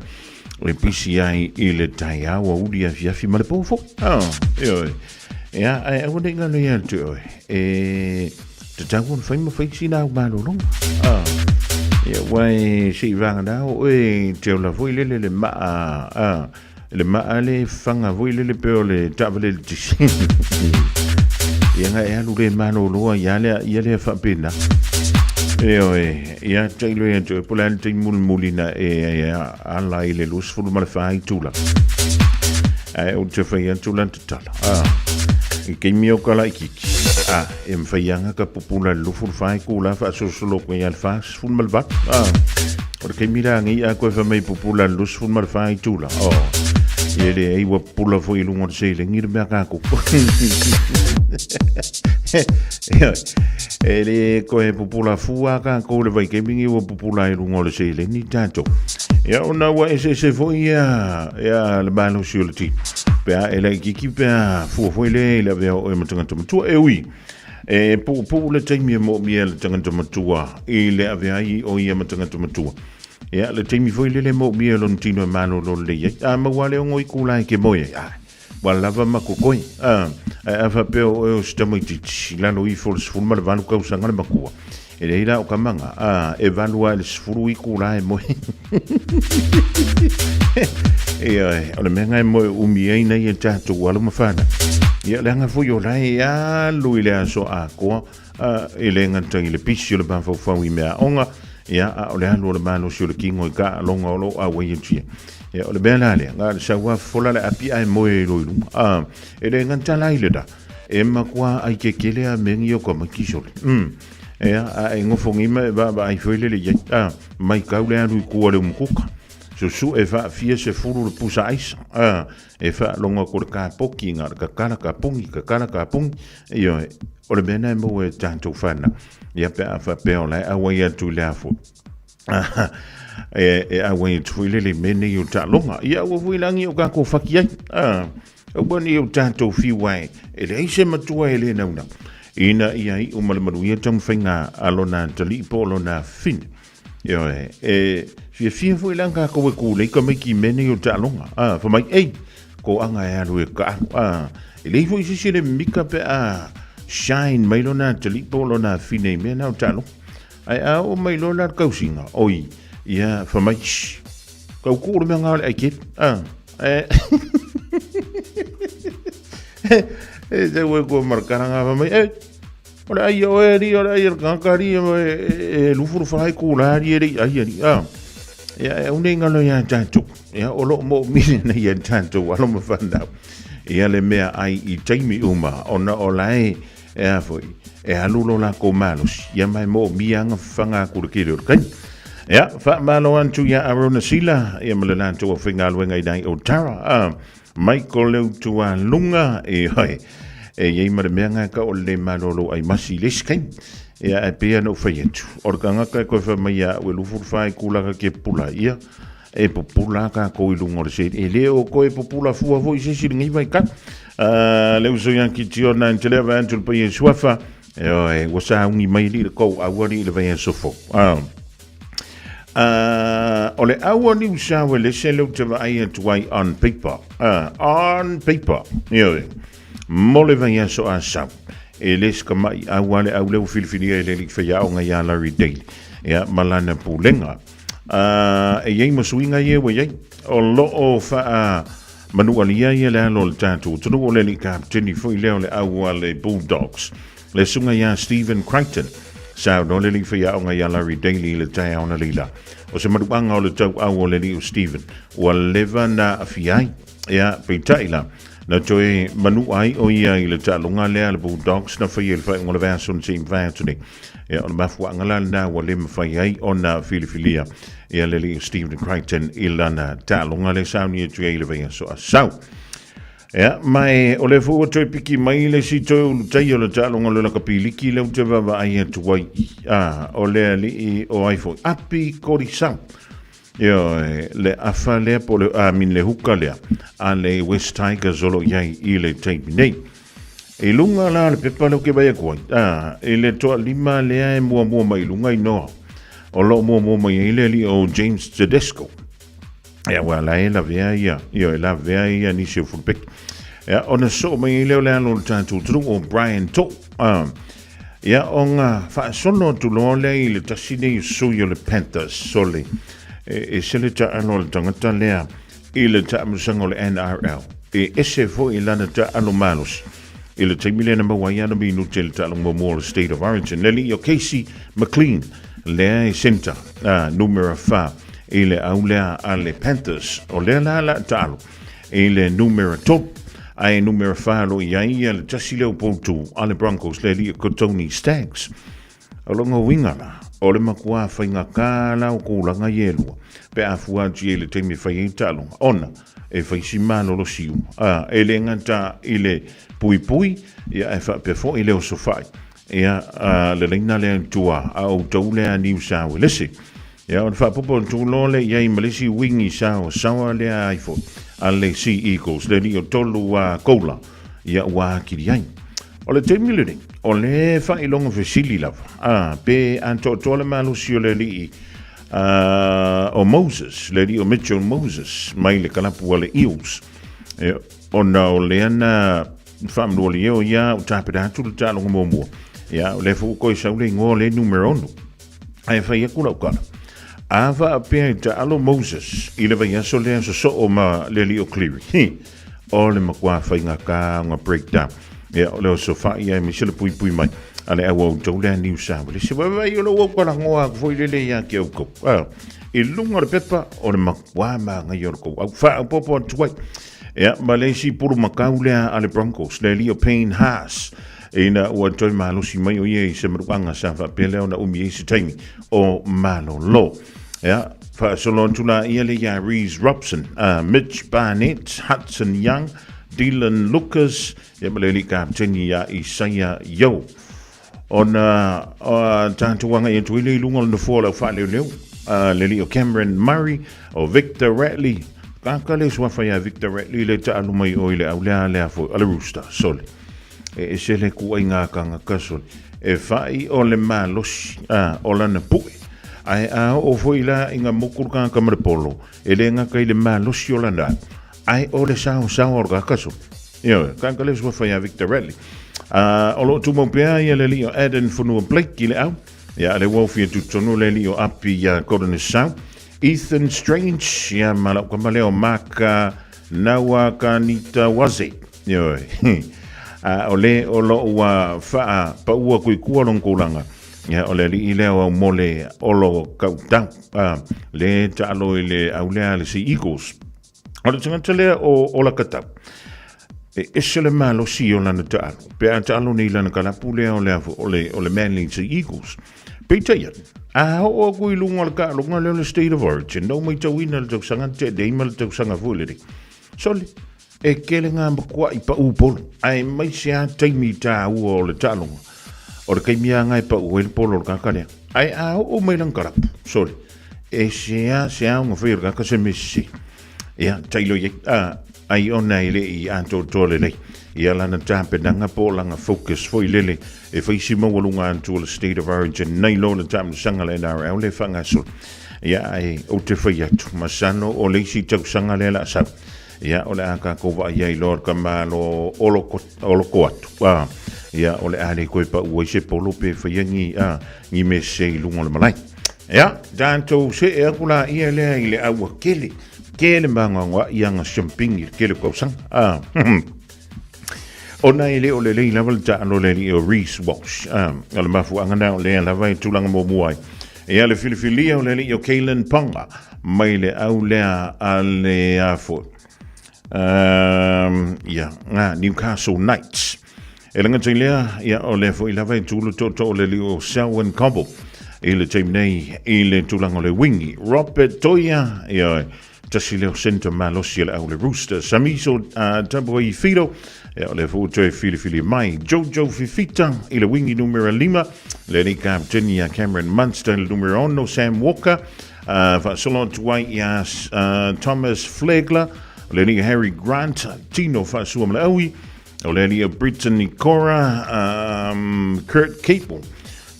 e pisi ai i le taiao a uli afiafi ma le po fo. Ah, e oe. Ia, ai aua nei ngalo ia te oe. E te tau ona fai ma fai sina au malologa. Ah, ia ua e se i vanga na o e te ola foi lele le maa, ah, le maa le fanga foi lele pe o le taavale le tisi. Ia nga e alu le maloloa ia lea, ia lea faapena. E oe, ia tailo ia te oe, po le a le taimi mulimuli na e, e ala i le 24 itula. Ae ou te fai atu la tatala. Ah, i keimi o ka laitiiti. Ah, e mawhai anga ka pupula le lufu le whai kula whaasolosolo koe ia le 48. Ah, o le keimi la ngi a koe whamei pupula le 24 itula. Oh, ia le ei ua pupula foi i lunga o le seilengi le mea kākou. E le koe pupula fua kākou le vaikemingi ua pupula i lunga o le seilengi tātou. Ia ona ua eseese foi ia, ia le malosi o le tino. Pe a e laitiiti pe a fua foi lea i le avea o oe ma tagata matua. E ui, e puupuu le taimi e moomia e le tagata matua i le avea ai o ia ma tagata matua. Ia, le taimi foi lele e moomia e lona tino e malolo lelei ai. A maua le ogo i kula e ke moe ai. Ai, ua lava ma kokoi. A, ae a faapea o oe o se tamaitiiti, i lalo ifo o le 18 kausaga le makua, E leai la o ka manga, a, e valu a i le sefulu itula e moe. Ioe, o le mea lena e moe umi ai nei e tatou alo ma fanau. Ia, leaga foi o la e alu i le aso atoa, a, e le gata i le pisi o le mafaufau i meaaoga, ia, a o le alu o le malosi o le tino i taaloga o lo o auai atu i ai. Ia, o le mea la lea, na o le sau lava fofola le api ae moe ai loa i luga. A, e le gata la i lena, e matua ai kekele a mea nei o ka maiki sole. Mm. Ea, a e nofo nei ma e vaavaai foi lele i ai. A, maitau le alu i tua o le umukuka. Susu e faafia sefulu le pusa aisa. A, e faalogo atu i le kapoki na o le kakala kapogi, kakala kapogi. Ioe, o le mea lena e maua e tatou fanau. Ia pe a faapea o la e auai atu i le a foi. E, e auai atu foi lele i mea nei o taaloga. Ia aua foi lagi o kākou faki ai. A, Aua nei o tatou fiu ai, e leai se matua e le naunau. Ina ia iu ma le manuia taumafaiga a lona atalii po o lona afafine. Ioe, e fiafia foi la kākou e kūlei tamaiti i mea nei o taaloga. A, fai mai, ei, ko anga e alu e kaalu. A, e leai foi se isi e le mimika pe a shine mai lona atalii po o lona afafine i mea na o taaloga. Ae a oo mai loa la le tausiga, oi, ia, fai mai, shh, kau kuu le mea ngā o le aikepi. A, e, e te ue kua marakaranga fai mai, e, o le ai o e ri, o le ai o le kaka ri, e, e, e lufuru whai kū la ri e rei ai ari. A, ia, e au nei ngalo ia tātou. Ia, o loo mo mine nei ia tātou, alo ma whanau. Ia le mea ai i taimi uma, ona o la e, E a foi, e alu lo lakou malosi, ia mai moomia aga fafaga aku le tele o le taimi. Ia, faamalo atu ia Arona Sila, ia ma le latou aufaigaluega i nai o Tara, a Michael Leutualuga, e oi, e iai ma le mea nga ka o le malolo ai masi i le isi taimi. Ia, ae pei ona ou fai atu, o le tagata e toe fai mai ia au e 24 itula ka ke pupula ai, ia, e pupula kākou i luga o le seli. E le o toe pupula fua foi se isi i lenei vaitau. Le uso ia Kitiona, e te lea vae atu le paia i Suafa, Ioe, ua sauni mai alii le kou au alii i le vaiaso fou. O le au o Niu Sauelese lea ou te vaai atu ai on paper. On paper. Ioe. Mo le vaiaso a sau. E le se kama'i au a le au lea ua filifilia e le alii faiaoga ia Larry Daley. Ia, ma lana pulega. E i ai ma suiga ia ua i ai. O lo o faa manualia ia le alo o le tatou atunuu o le alii kapeteni foi lea o le au a le Bulldogs. Le susuga ia Stephen Crichton, saunoa le alii faiaoga ia Larry Daley i le taeao na leila. O se manuaga o le tauau o le alii o Stephen, ua leva na aafia ai. Ia, peitai la, na toe manua ai o ia i le taaloga lea a le Bulldogs na faia i le faaiuga o le vaiaso na se i mavae atu nei. Ia, o le mafuaaga la lena ua le mafai ai ona filifilia ia le alii o Stephen Crichton i lana taaloga lea sauni atu ai i le vaiaso a sau. Ia, ma e, o lea foi ua toe piki mai le isi toe ulutai o le taaloga o le lakapiliki lea ou te vaavaai atu ai. A, o le alii o ai foi, Api Korisau. Ioe, le afa lea po o le, I mean, le huka lea a le West Tigers o lo o i ai i le taimi nei. I luga la o le pepa lea ou te vaai atu ai, a, i le toalima lea e muamua mai i luga inoa, o lo o muamua mai ai le alii o James Tedesco. Ia, aua la e lavea ia, ioe, lavea ia nisi o fulupeki. Ia, ona soo mai ai lea o le alo o le tatou atunuu o Brian To'o. A, ia, ona faasolo atu loa lea i le tasi nei o sui o le Panthers, sole, e ese le taalo a le tagata lea i le taamilosaga o le NRL. E ese foi lana taalo malosi i le taimi lea na maua ai ana minute i le taaloga muamua o le State of Origin. Le alii o Casey McLean, lea e centre, numera 4 i le au lea a le Panthers. O lea la la taalo i le numera 3, ae numera 4 lo i ai ia le tasi lea o poutu a le Broncos, le alii o Tony Staggs. O lona uiga la, o le matua faigata la o tulaga ia e lua, pe a fua atu i ai i le taimi e fai ai taaloga, ona e fai si malolosi uma, a, e le gata i le puipui, ia ae faapea foi le osofai, ia, a, le laina lea i tua a outou lea Niu Sauelese. Ia, ona faaopoopo atu loa lea i ai ma le isi wingi saoasaoa lea ai foi a le Sea Eagles, le alii o Tolu a Koula, ia ua atili ai. O le taimi lenei, o le faailoga fesili lava, a, pe atoatoa le malosi o le alii a, o Moses, le alii o Mitchell Moses, mai le kalapu a le Eels, e, ona o lea na faamanualia o ia o tapena atu le taaloga muamua. Ia, o lea foi ua toe sau le igoa o le numera 6. Ae fai atu lau tala, a faapea e taalo Moses i le vaiaso lea sosoo ma le alii o Cleary, hi, o le matua faigata ona breakdown. Ia, o le osofai aemaise le puipui mai a le au a outou lea Niu Sawalese. Vaivai o lou aukalagoa atu foi lele ia te outou. Ah, i luga o le pepa, o le matua manaia o le tou au. Faaopoopo atu ai. Ia, ma le isi pulumakau lea a le Broncos, le alii o Payne Haas, Ina ua toe malosi mai o ia i se maruaga sa faapea lea ona umi ai se taimi o malolo. Ia, faasolo atu la ia le ia Reece Robson, Mitch Barnett, Hudson Young, Dylan Lucas, ia ma le alii kapeteni ia Isaia Yeo. Ona tatou agai atu ai lea i luga o le nofoa o le au faaleoleo, le alii o Cameron Murray, o Victor Ratley, kaka le suafa ia Victor Ratley le taalu mai o i le au lea lea foi, a le Rooster, sole. E ese le kuaiga tagata sole, e fa'i o le malosi, a, o lana pu'e. Ae a oo foi la i ga moku le tagata ma le polo, e le gata i le malosi o lana alu, ae o le saosaoa o le tagata sole. Ioe, tagata le suafa ia Victor Radley. A, o lo o tumau pea ia le alii o Aden Fonua Blake i le au, ia a lea ua ofi atu i totonu le alii o Api ia Gordon Esau, Ethan Strange, ia ma lau tama lea o Mark Nawaqanitawase. Ioe. A o le o lo o ua faapaua atu i tua lona tulaga, ia, o le alii lea o Aumole Olo Kautau, a, le taalo i le au lea a le Sea Eagles. O le tagata lea o Olakatau, e ese le malosi o lana taalo, pe a taalo nei lana kalapu lea o le, o le, o le Manly Sea Eagles. Peitai ane, a oo aku i luga o le taaloga lea o le State of Origin, na ou matauina le tausaga na tea nei ma le tausaga foi lenei. Sole, E tele ngā matuaʻi paʻū polo, aemaise a taimi tāua o le taaloga, o le taimi a ngā e paʻu ai le polo o le kaka lea. Ae a oo mai lana kalapu, sole, e se a se a ona whai o le kaka se mea sese. Ia, tailo i ai. A, Ai ona e le i atoatoa lelei ia lana tapenaga po o lana focus foi lele e fai si maualuga atu o le State of Origin nai lo le taamilosaga a le NRL le faagasolo. Ia ae ou te fai atu, masalo o le isi tausaga lea o le a sau, ia o le a tatou vaai ai loa le tamalo oloko atu, a, ia o le a le toe pau ai se polo pe faia ni, a, ni mea sese i luga o le malae. Ia, tatou see atu laia lea i le auakele, tele maanoanoa'i ana siampini i le tele o tausaga. A, ona e le o lelei lava le taalo le alii o Reece Walsh. A, o le mafuaaga na o lea lava e tulaga muamua ai. Ia le filifilia o le alii o Kalen Ponga mai le au lea a le a foi. Um, ia, nga, Newcastle Knights. E le gata i lea, ia, o lea foi lava e tu le tootoo o le alii o Selwyn Cobbo i le taimi nei i le tulaga o le wingi. Robert Toia, ia, tasi lea o centre malosi a le au le Rooster. Samiso Tabuai Fido, ia, o lea foi ua toe filifili mai. Jojo Fifita i le wingi numera 5, le alii kapteni ia Cameron Munster i le numera 6, Sam Walker, faasolo atu ai ia Thomas Flegler, le alii Harry Grant, Tino Faasua ma le aui, O le alii o Brittany Cora, um, Kurt Capel.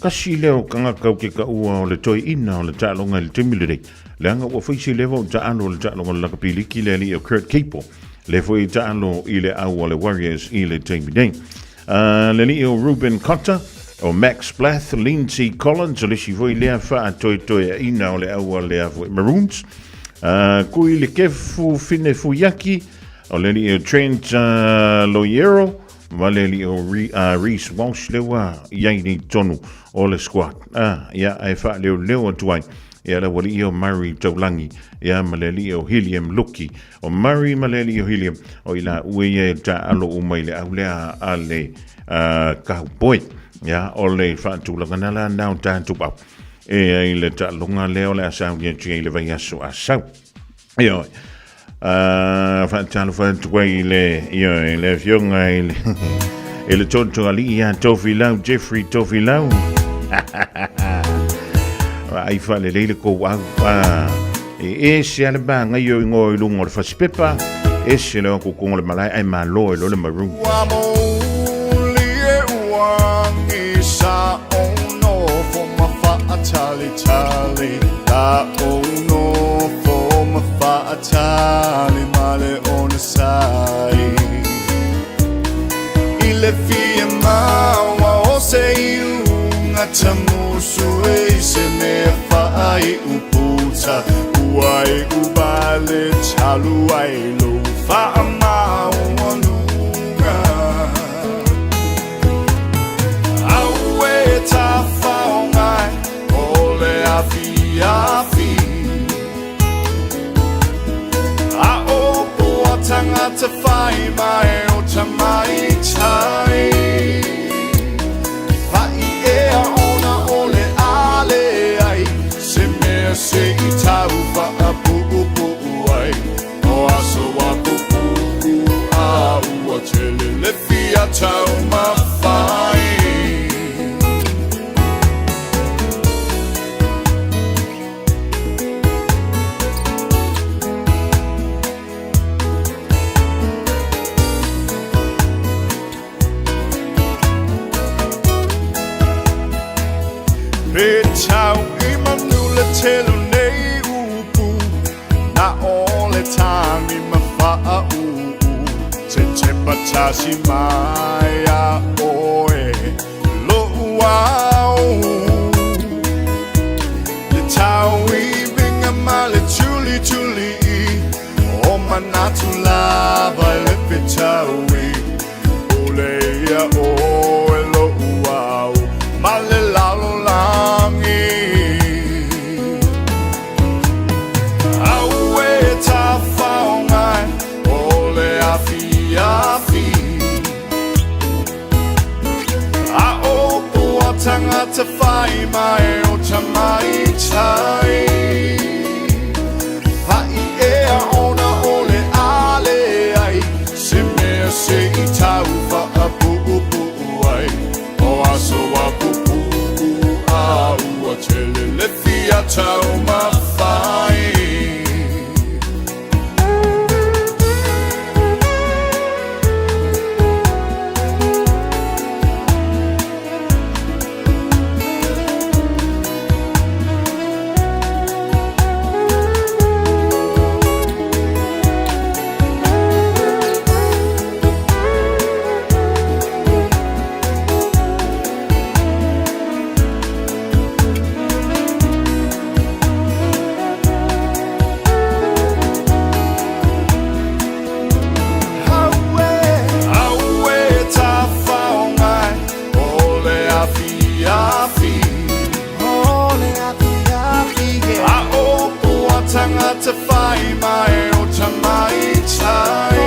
Kasi lea o tagata o ke kaua o le toeaina o le taaloga i le taimi lenei. Leaga ua fai se leva o taalo le taaloga o le lakapi liki le alii o Kurt Capel. Le foi taalo i le au o le Warriors i le taimi nei. Le alii o Ruben Cotter, o Max Blath, Lindsay Collins, o le isi foi lea faatoetoeaina o le au a le foi Maroons. Kui le kefu fine fuiaki, O le alii o Trent Loiero ma le alii o Reece Walsh lea ua i ai nei totonu o le squad. Ia, ae faaleoleo atu ai ia le aualii o Murray Taulagi ia ma le alii o Helium Luki. O Murray ma le alii o Helium, o i laua ia e taalo uma i le au lea a le Cowboy. Ia, o le faatulagana la na o tatou au. E ai le taaloga lea o le a sauni atu ai i le vaiaso a sau. Ioe. Faatalofa atu ai i le, ioe, le afioga i le, i le totoalii ia Tofilau, Jeffrey Tofilau. Ai faalelei le kou au. E ese a le magaio i ngoa i luga o le fasipepa, ese le okukunga o le malae, ai malo e lo le maroon. Ua mouli e uagi sa o nofo ma faatalitali la o nofo ma faatali ma le onosai i le fia maua o se iuga tamusu e se mea faaiu puta ua iu vale talu ai lou faamaualuga. Aue tafaogai o le afiafi A o poa tangata whai mai o tamaitai Whai ea ona o le ale ai Se mea se i tau whaapuupuu ai O aso a pupu a ua tele le fia taumafai. Pe tau i manu le telu nei upu Na o le tagi ma faauu Se tepa tasi mai a oe Lo'u ao Le tau i vinga ma le tuli tuli i O manatu lava i le fetaui Pule ia oe lo'u ao Ma le lalolagi Aue tafaogai o le afiafi A o poa tangata whai mai o tamaitai Ha'i ea ona o le ale ai Se mea se i tau whaapuupuu ai O aso a pupu a ua tele le fia taumafai. tagata fai mai o tamaitai.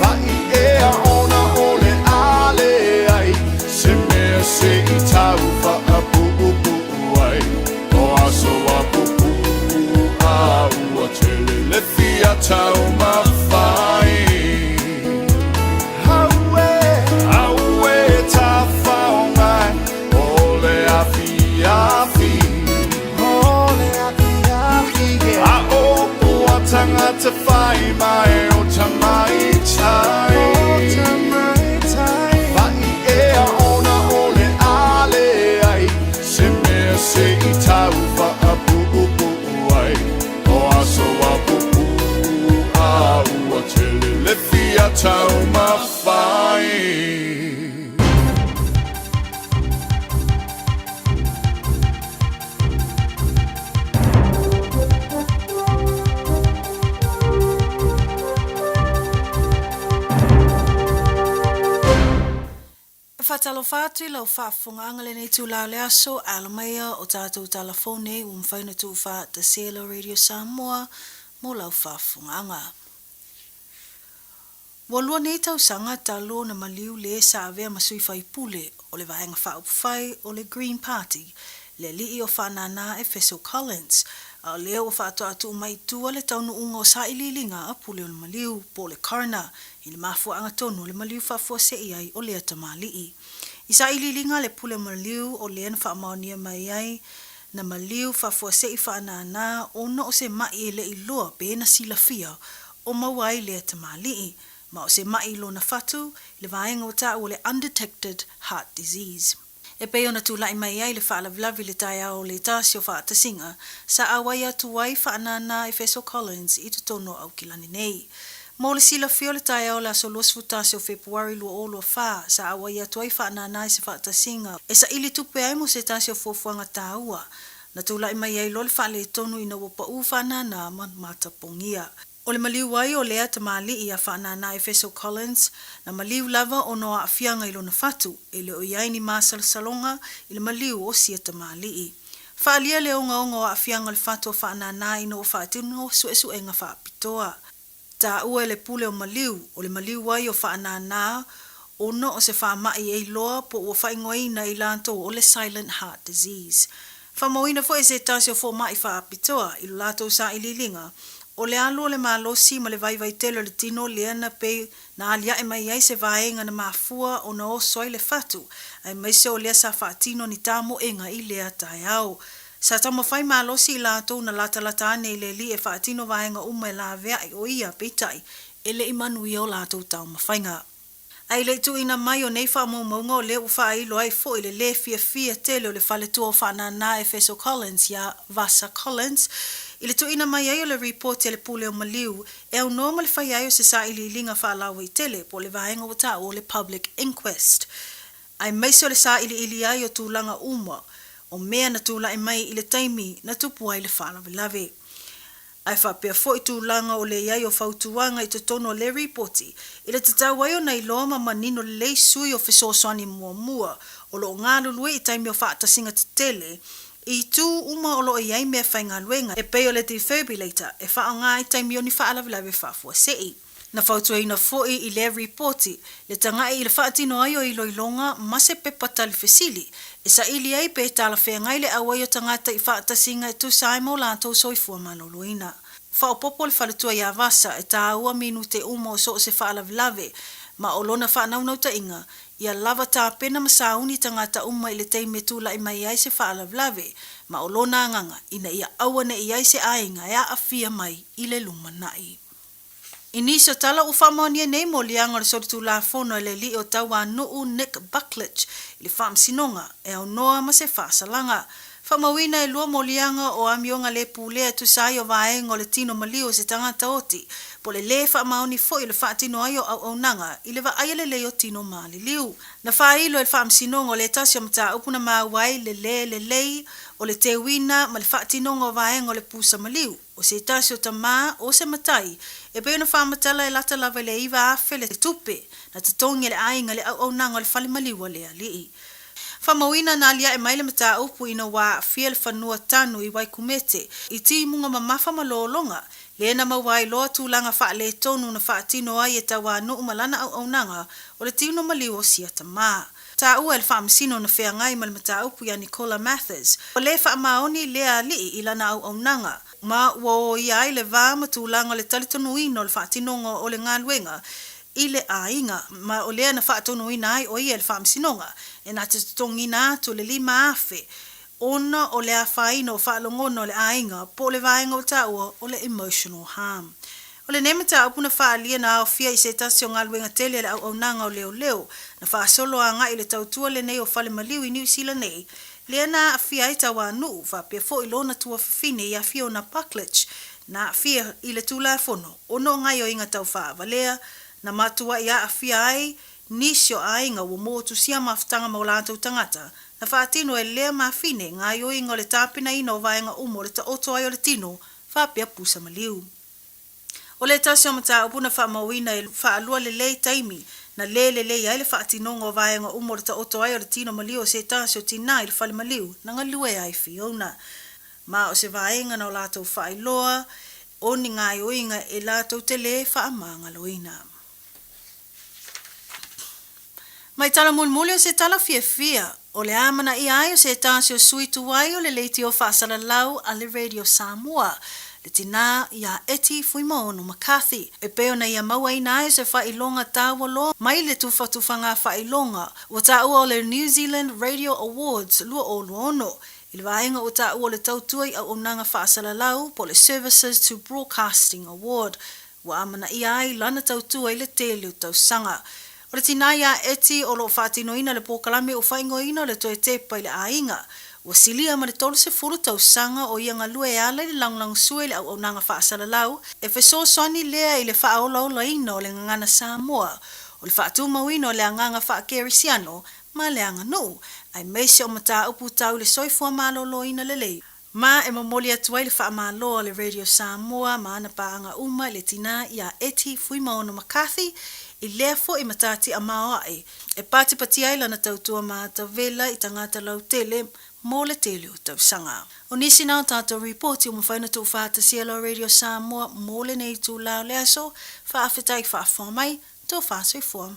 Fa'i ea ona o le a leai se mea se i tau faapuupuu ai. O aso a pupuu a ua tele le fia taumafai. Auē, auē tafaoga e, o le afiafi. O le afiafi, yeah. A upu a tagata fai mai o tamaitai. O tamaitai. Fa'i ea ona o le a leai se mea se i tau faapuupuu ai. O aso a pupuu a ua tele le fia taumafai. E faatalofa atu i lau faafofogaaga lenei itula o le aso, alo maia o tatou tala fou nei ua mafai ona tuufaatasia e lau Radio Samoa mo lau faafofogaaga. Ua lua nei tausaga talu ona maliu le sa avea ma sui faipule o le Vaega Faaupufai o le Green Party, le alii o Faanana Efeso Collins, a o lea ua faatoa tuu mai i tua le taunuuga o sailiiliga a pule o le maliu, po o le coroner, i le mafuaaga tonu o le maliu faafuasei ai o lea tamalii. I sailiiliga a le pule o maliu o lea na faamaonia mai ai na maliu faafuasei Faanana ona o se ma'i e le i loa pe na silafia o maua ai lea tamalii, ma o se ma'i i lona fatu, i le vaega ua taua o le undetected heart disease. E pei ona tulai mai ai le faalavelave i le taeao o le tasi o faatasiga, sa auai atu ai Faanana Efeso Collins i totonu o Aukilani nei. Mo le silafia o le taeao o le aso 21 o Fepuari 2024, sa auai atu ai Faanana i se faatasiga e saili tupe ai mo se tasi o fuafuaga taua na tulai mai ai loa le faaletonu ina ua paʻu Faanana ma matapogia. O le maliu ai o lea tamalii a Faanana Efeso Collins, na maliu lava ona o aafiaga i lona fatu, e le o i ai ni masalosaloga i le maliu o sia tamalii. Faaalia le ogaoga o aafiaga o le fatu o Faanana ina ua faatino suesuega faapitoa. Taua e le pule o maliu, o le maliu ai o Faanana ona o se faamai e iloa po ua faaigoaina e i latou o le silent heart disease. Faamauina foi e se tasi o fomai faapitoa i lo latou sailiiliga, o le alu o le malosi ma le vaivai tele o le tino lea na pei na aliae mai ai se vaega na mafua ona oso ai le fatu, aemaise o lea sa faatino ni tamoega i lea taeao. Sa taumafai malosi i latou na latalata ane i le alii e faatino vaega uma e laveai o ia, peitai, e le i manuia o latou taumafaiga. Ae i le i tuuina mai o nei faamaumauga o lea ua faailo ai foi le lē fiafia tele o le faletua o Faanana Efeso Collins iā Vasa Collins i le tuuina mai ai o le ripoti a le Pule o Maliu e aunoa ma le faia ai o se sailiiliga faalauaitele po o le vaega ua taua o le Public Inquest aemaise o le sailiili ai o tulaga uma o mea na tulai mai i le taimi na tupu ai le faalavelave. Ae faapea foi tulaga o le i ai o fautuaga i totonu o le ripoti i le tatau ai ona iloa ma manino lelei sui o fesoasoani muamua o lo o galulue i taimi o faatasiga tetele i itu uma o lo o i ai mea faigaluega e pei o le defibrillator e faaaoga i taimi o ni faalavelave faafuasei. Na fautuaina foi i lea ripoti le taga'i i le faatino ai o iloiloga ma se pepa tali fesili e saili ai pe talafeagai le auai o tagata i faatasiga e tusa ai ma o latou soifua maloloina. Faaopoopo le faletua iā Vasa e tāua minute uma o so o se faalavelave ma o lona faanaunautaiga ia lava tapena ma sauni tagata uma i le taimi e tula'i mai ai se faalavelave ma o lona agaga ina ia aua ne i ai se aiga e aafia mai i le lumana'i. I nisi o tala ua faamaonia nei moliaga o le solitulafono e le alii o Tauanuu Nick Buckledge i le faamasinoga e aunoa ma se faasalaga. Faamauina e lua moliaga o amioga le pulea e tusa ai o vaega o le tino maliu o se tagata oti po o le lē faamaoni foi o le faatino ai o auaunaga i le vaaia lelei o tino maliliu. Na faailo e le faamasinoga o le tasi o mataupu na maua ai le lē lelei o le teuina ma le faatinoga o vaega o le pusa maliu. O se tasi o tamā, o se matai, e pei ona faamatala e lata lava i le 9,000 le tupe na totogi e le aiga i le auaunaga o le fale maliu a le alii. Faamauina na aliae mai le mataupu ina ua aafia le fanua tanu i Waikumete i timuga mamafa ma lologa, lea na maua ai loa tulaga faaletonu na faatino ai e Tauanuu ma lana auaunaga o le tino maliu o sia tama. Taua e le Faamasino na feagai ma le mataupu ia Nicola Mathers, ua le faamaoni lea alii i lana auaunaga, ma ua oia ai le va ma tulaga o le talitonuina o le faatinoga o le galuega i le aiga, ma o lea na faatonuina ai o ia e le Faamasinoga e na te totogiina atu le 5,000 ona o le afaina o faalogona o le aiga po o le vaega ua taua o le emotional harm. O lenei mataupu na faaalia na aofia i se tasi o galuega tele a le auaunaga o leoleo na faasolo agai i le tautua lenei o fale maliu i Niu Sila nei, lea na aafia ai Tauanuu faapea foi lona tuafafine ia Fiona Pucklich na aafia i le Tulafono ona o gaioiga tau faavalea na matuai aafia ai nisi o aiga ua motusia mafutaga ma o latou tagata na faatino e lea mafine gaioiga o le tapenaina o vaega uma o le taoto ai o le tino faapea pusa maliu. O le tasi o mataupu na faamauina e faalua lelei taimi na lē lelei ai le faatinoga o vaega uma o le taoto ai o le tino maliu o se tasi o tinā i le fale maliu na galue ai Fiona. Ma o se vaega na o latou faailoa o ni gaioiga e latou te lē faamagaloina. Mai tala mulimuli o se tala fiafia, o le amanaia ai o se tasi o sui tuai o le leitio faasalalau a le Radio Samoa, le tinā iā Eti Fuimaono McCarthy, e pei ona ia mauaina ai o se faailoga taua loa mai le tufatufaga faailoga ua taua o le New Zealand Radio Awards 2026, i le vaega ua taua o le Tautua i Auaunaga Faasalalau po o le Services to Broadcasting Award, Ua amanaia ai lana tautua i le tele o tausaga. O le tinā iā Eti o lo o faatinoina le polokalame ua faaigoaina o le Toe Tepa i le Aiga. Ua silia ma le 30 tausaga o ia galue e ala i le lagolagosua i le auaunaga faasalalau, e fesoasoani lea i le faaolaolaina o le gagana Samoa, o le faatumauina o le agaga faakerisiano ma le aganuu, aemaise o mataupu tau i le soifua maloloina lelei. Ma e momoli atu ai le faamalo a le Radio Samoa ma ana paaga uma i le tinā iā Eti Fuimaono McCarthy i lea foi matatia maoae e patipatia ai lana tautua matavela i tagata lautele mo le tele o tausaga. O nisi na o tatou ripoti ua mafai ona tuufaatasia loa Radio Samoa mo lenei itula o le aso, faafetai faafofoga mai, Tofa soifua.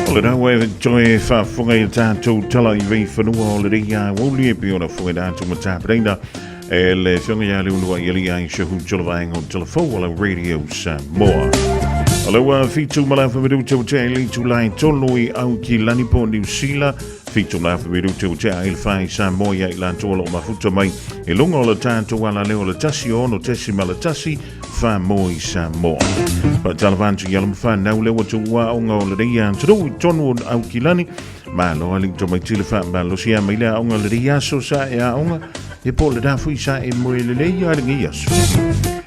O le rau e toe faafofoga i tatou tala i veifanua o le reia uli e pei ona fofoga i tatou matapareina E le afioga ia Leuluai Eli Aisha Hu Tolovaenga o Telefou o la Radio Samoa. O le ua fitu ma la whamiru te o te ai le tulai tolu i au ki lani po Niu Sila. Fitu ma la whamiru te o te ai le whai Samoa ia i la toa lo mafuta mai. E lunga o le tātou ala leo le tasi o ono tesi ma le tasi wha moi Samoa. Pa talavantu ia lama whanau lewa tu ua o ngā o le reia turu i tonu o au ki lani. Malo ali to mai tile wha malo si a mai le aonga le rei aso sa e aonga e po le rafu i sa e moe le lei a le ngi aso.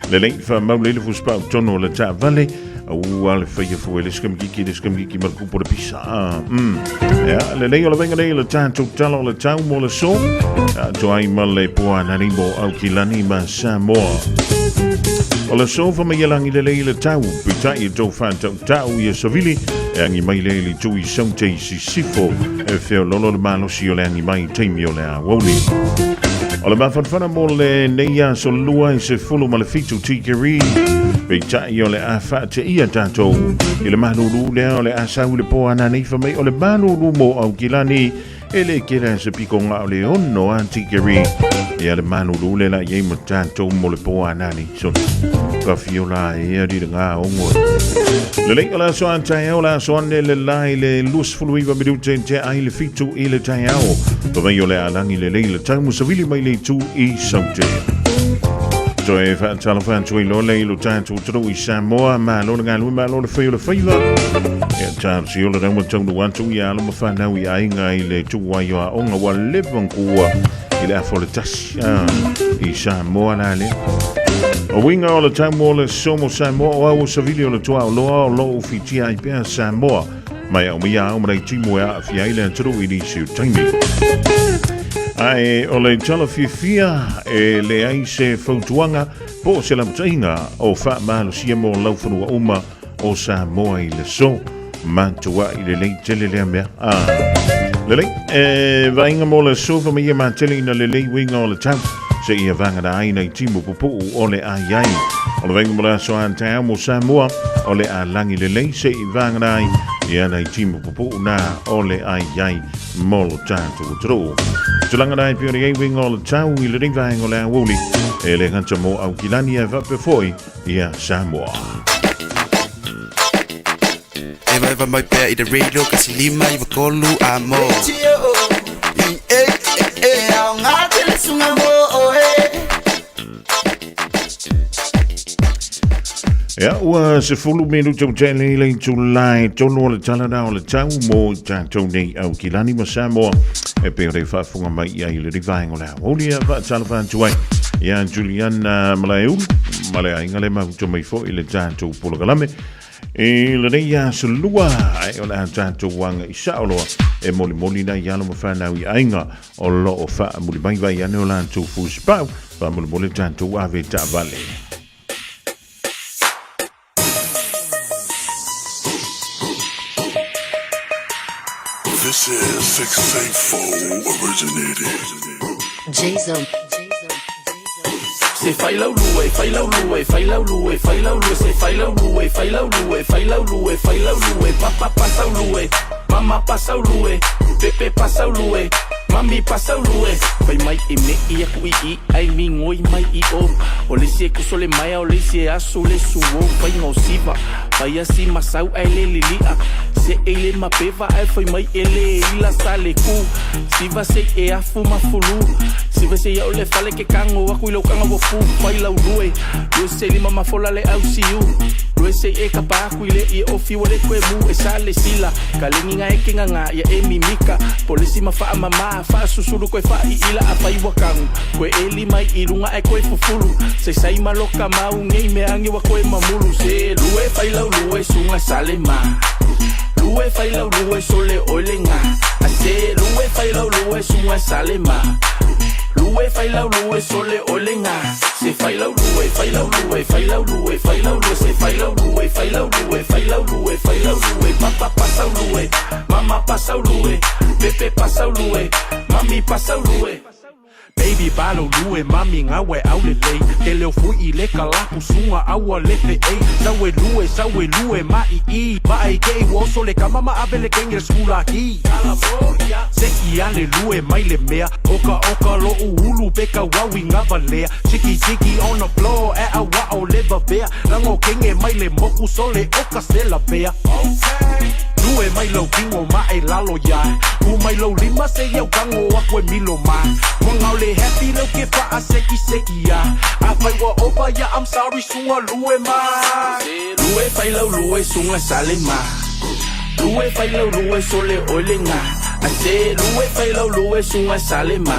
Le lei wha mau le le fuspau tono le ta vale ua le whaia fue le skamikiki le skamikiki ma le kupo le pisa. Ya, le lei o le venga nei le tātou tala o le tau mo le so. To ai ma le poa nani mo au ki lani ma Samoa. O le so fa mai langi le lei le tau, pitai e tau whātau tau i e savili, e angi mai le li tui saute i sisifo, e feo lolo le malosi o le angi mai taimi o le awauli. O le mafanafana mo le nei aso lua i se fulu ma le fitu tikeri, peitai o le a whaate ia tātou. I le malulu lea o le a sau le po ana nei mai o le malulu mo au kilani, E le kela se piko ngā o le ono a tikeri. Ia le malulu le la iei mo tātou mo le po anani. So, ka fiola e a rira ngā ongo. Le lei o la so an tai au la so ane le lai le lus fulu iwa minute te ai le fitu i le tai au. Pa mai o le alangi le lei le tau musawili mai le tu i saute. Toe whaatalofa atu i lole i lo tātou toro i Samoa, ma lo le ngalue, ma lo le whai o le whaiva. E tā si o le rauma taunu atu i alo ma whanau i ainga i le tuai o a onga wa levan kua i le afo le tasi i Samoa la lea. O uiga o le tau mo le aso mo Samoa o au o Savili o le Tuaoloa o lo o fitia ai pea Samoa mai au mai au mai timu e aafia ai le atunuu i nisi o taimi. Ae o le tala fiafia e leai se fautuaga po o se lapataiga o faamalosia mo laufanua uma o Samoa i le aso. Matuai lelei tele lea mea. Ah. Lelei, e vaaiga mo le aso fa mai ia matele ina lelei uiga o le tau. Se ia vagana ai nai timu pupuu o le ai ai. O le vaaiga mo le aso a taeao mo Samoa, o le a lagi lelei se i vagana ai ia nai timu pupuu na o le ai ai mo lo tatou atunuu. Tulaga na e pei ona i ai uiga o le tau i lenei vaega o le aoauli, e le gata mo Aukilani ae faapea foi ia Samoa. Evaeva mai pea i le radio 1 5 9 3 amo. E aoga tele suga mo oe. Ia, ua 10 minuta ua tele i le itula e tolu o le tala na o le tau mo i tatou nei Aukilani ma Samoa e pei ona e faafofoga mai i ai i lenei vaega o le aoauli e faatalofa atu ai ia Juliana Malaeulu ma le aiga le mafuta mai foi i le tatou polokalame i lenei aso lua ae o le a tatou aga i sao loa e molimoli nai alo ma fanau i aiga o lo o faamuli mai vai ane o latou fusipau faamolemole tatou ave taavale. This is 684 originated. Jason. Se fai lau lue, fai lau lue, fai lau lue, fai lau lue, se fai lau lue, fai lau lue, fai lau lue, fai lau lue, papa pasau lue, mama pasau lue, pepe pasau lue, mami pasau lue. Fai mai e me i aku i i ai mi ngoi mai i o. O le isi e kuso le maea, o le isi e aso le suo, fai ngau siva. Fai asi masau ai le lilia. Se e le mapeva ai fai mai e le ila sa le ku. Siva se e afu mafulu. Siva se ia o le fale ke kango aku i lau kanga ua fu. Fai lau lue, lue se lima mafola le au siu. Lue se e kapa aku i le i ofi ua le koe mu e sa le sila. Ka lengi nga e ke nganga ia e mimika. Polisi ma faa mama, faa susulu koe faa i ila a fai wakangu. Koe e lima i lunga e koe fufulu. Se sai maloka mau ngei me angi wa koe mamulu. Se lue fai lau lue sunga sale ma. Lue fai lau lue sole oile nga. A se lue fai lau lue sunga sale ma. Lue fai lau lue sole oile nga. Se fai lau lue, fai lau lue, fai lau lue, fai lau lue, se fai lau lue, fai lau lue, fai lau lue, fai lau lue, papa pasau lue, mama pasau lue, pepe pasau lue, mami pasau lue. Baby balo lue mami ngawe au le lei Ke leo fui i le ka lapu sunga aua le fe ei Saue lue, saue lue ma i i Ma ai ke i woso le kama ma ave le kenge le skula ki Se i ale lue mai le mea Oka oka lo ulu pe ka wawi ngava lea Tiki tiki on the floor e a wa o le vavea Lango kenge mai le moku sole oka se la bea Lue mai lau kingo ma e lalo ia Ku mai lau lima se iau kango aku e milo ma Wangau le happy lau ke faa seki seki ia A fai wa opa ia I'm sorry sunga lue ma Lue fai lau lue sunga sale ma. Lue fai lau lue sole oile nga. A se lue fai lau lue sunga sale ma.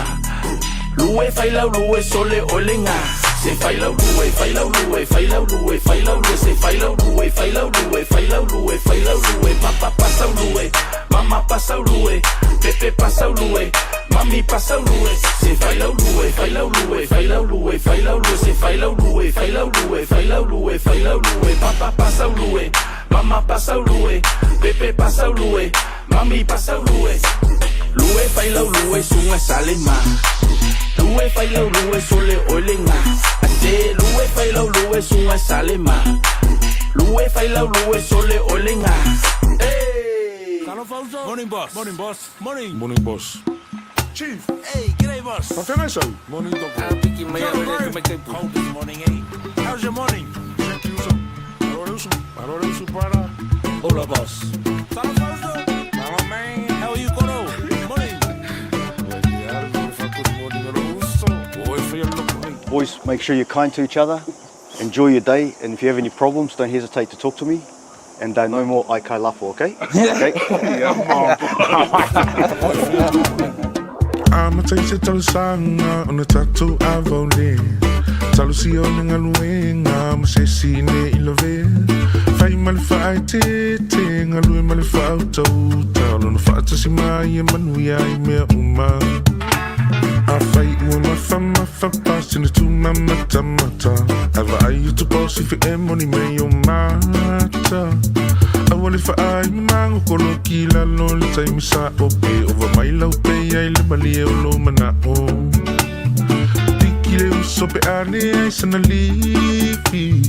Lue fai lau lue sole oile nga. Se fai lau lue, fai lau lue, fai lau lue, fai lau lue, se fai lau lue, fai lau lue, fai lau lue, fai lau lue, papa pasau lue, mama pasau lue, pepe pasau lue, mami pasau lue, se fai lau lue, fai lau lue, fai lau lue, fai lau lue, se fai lau lue, fai lau lue, fai lau lue, fai lau lue, papa pasau lue, mama pasau lue, pepe pasau lue, mami pasau lue. Lue fai lau lue sunga sale ma. Lue fai lau lue sole oile nga. A se lue fai lau lue sunga sale ma. Lue fai lau lue sole oile nga. Morning boss. Morning boss. Morning. Morning, boss. Chief. Hey, g'day boss. Morning, doctor. Cold this morning, eh? How's your morning? Hola boss. Hello man. How are you Koro? Morning. Boys, make sure you're kind to each other. Enjoy your day, and if you have any problems, don't hesitate to talk to me. And no more aikai lafo, okay? Okay. I'ma take it to the song on the tattoo I've only. Talosia o le galuega ma se isi ne i lavea. Fai ma le faaeteete, galue ma le faautauta, o lona faatasi mai e manuia ai mea uma. Afai ua mafamafa pasene tumamatamata, ae vaai atu paosi fe e moni mei o mata. Aua le faai mamango koloki i lalo le taimi sa'o pe ova mai lau pei ai le malie o lou mana'o. Piki le uso pe a leai sana lifi,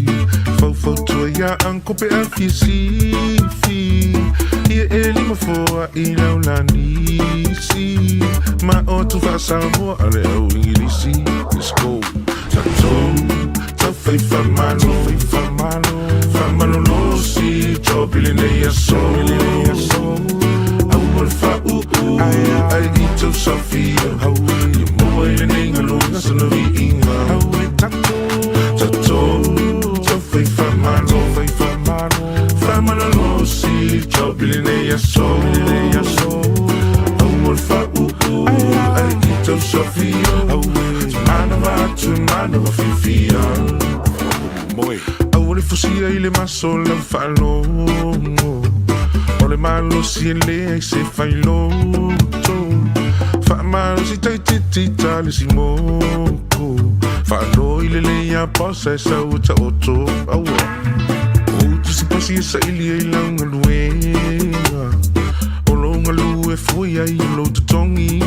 faufautua iā uncle pe a fia sifi. Ia e lima foa'i lau lanisi, ma o atu faa-Samoa a le au Igilisi. Let's go. Tatou taufai faamalo, faamalolosi job i lenei aso. Aua le faauu ae i tou saofia, ia maua i lenei galuega sana viiga. Tatou taufai faamalo, faamalolosi job i lenei aso. Aua le faauu ae i tou saofia, manava atu manava fiafia. Aua le fusia i le maso lau faalogo, o le malosi e leai se failoto. Faamalosi taititi ta le simoko, faanoi lelei iā boss ae sau e taoto. Aua o tusipasi e saili ai lau galuega, o lou galue foi ai o lou totogi.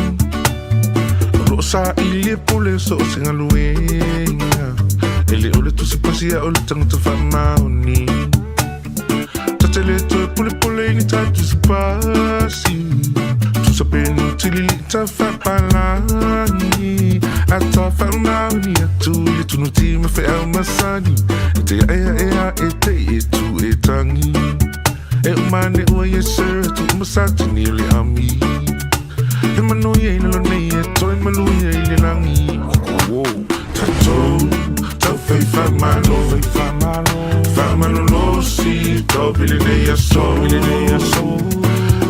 O loo saili e pule so o se galuega, e le o le tusipasi a o le tagata faamaoni. Ta te le toe pulepule i ni ta tusipasi, tusa pe nutilili ta faapalagi. A ta faamaoni atu i le tunuti ma feau masani, e te aeaea e te e tu e tangi. E uma ane ua yes sir atu uma satini o le ami. He manuia i lalo nei e toe maluia i le lagi. Whoa. Tatou taufai faamalo, faamalolosi job i lenei aso.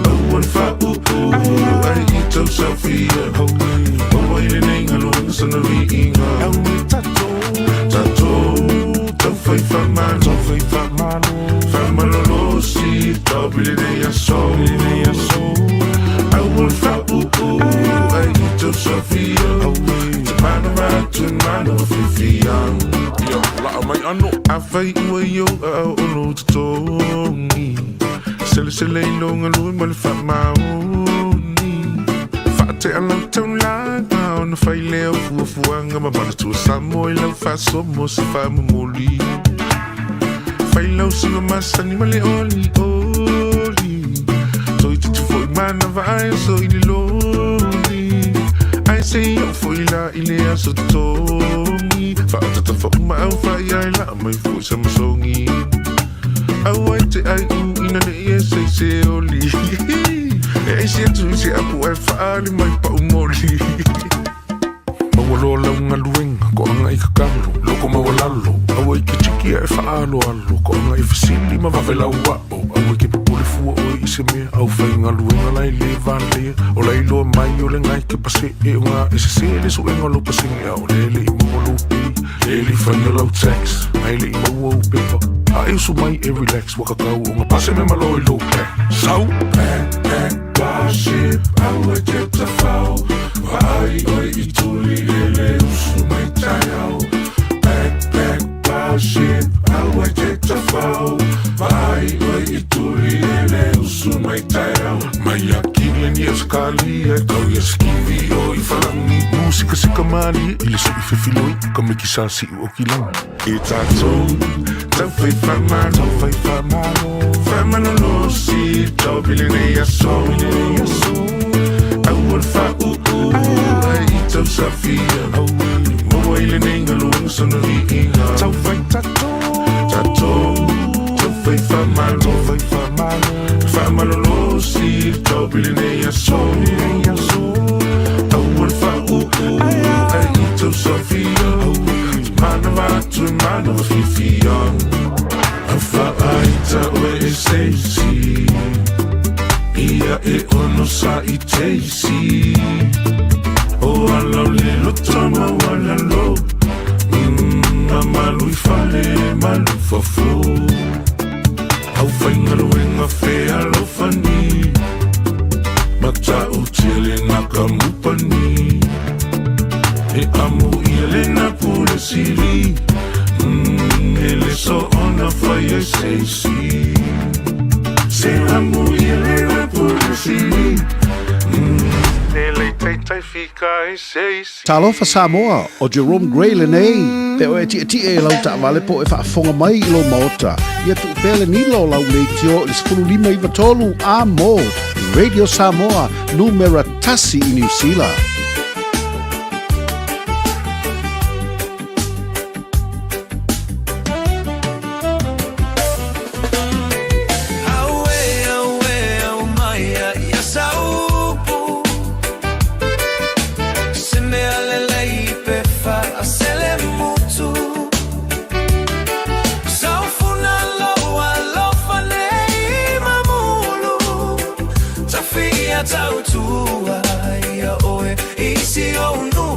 Aua le faauu ae i tou saofia, maua i lenei galuega sana viiga. Tatou taufai faamalo, faamalolosi job i lenei aso. Aua le faauu ae i tou saofia, te manava atu e manava fiafia. Ia, laa mai ano. Afai ua i ou aao o lou totogi, selesele i lou galue ma le faamaoni. Faatea lau taulaga ona fai lea o fuafuaga ma manatua Samoa i lau faasoa mo se faamomoli. Fai lau siva masani ma le olioli, toeitiiti foi manava ae oso i le loli. Ae se i oo foi la i le aso totogi, faaotatafa uma au faia e laa mai foi sa masogi. Aua e te ai u ina ne i e sei se oli, e aisi atu i se apu ae faali mai pau moli. Maua loa lau galuega, koaga i kakalo, loko maualalo, aua i ke tiki ae faaaloalo, koaga i fesili ma vave lau ao, aua i ke popole fua oe i se mea, au faigaluega la e lē valea, o la iloa mai o le gai ke pasee o gā e sesē le suega o lou pasene a o lea e le i maua lou pei, lea e le i faia lau tax, ae le i maua ou pepa, a e usu mai e relax, ua kakau o ga pase me malo i lou back. Sau! Back, back, Starship, aua te tawhao, vaai oe i tuli e le usu mai taeao. Back, back, Starship, aua te tawhao, vaai oe i tuli e le usu mai taeao. Mai a Kilian i Ausekalia, kau ia skivi o i Whalangi. Musikasika malie i le sui fefiloi, ka mekisa siu o kilagi. E tatou taufai faamalo, faamalolosi job i lenei aso. Aua le faauu ae i tou saofia, maua i lenei galuega sana viiga. Tatou taufai faamalo, faamalolosi job i lenei aso. Aua le faauu ae i tou saofia, manava atu e manava fiafia. A faaita oe e seisi, ia e ono sa i teisi. O ala o le loto maualalo. Malu i fale, malu fafo. Au faigaluega fealofani, Matautia lena kamupani, E amo ia lena pule sili, E le soona fai ai se isi. Se amo ia lena pule sili, E le taitai fika ai se isi. Talofa Samoa, ʻo Jerome Gray lenei, pe ʻoe e tiʻetiʻe i lau taʻawale po o e faafofoga mai i lou maota, ia tuu pea le nila o lau leitio i le 15 93 a mo Radio Samoa, numera tasi i Niu Sila. Auē, auē, au mai ia ia saupu Se mea lelei pe faaselemutu Saufuna loa alofa nei mamulu Tafia tautua ia oe i si ou nuu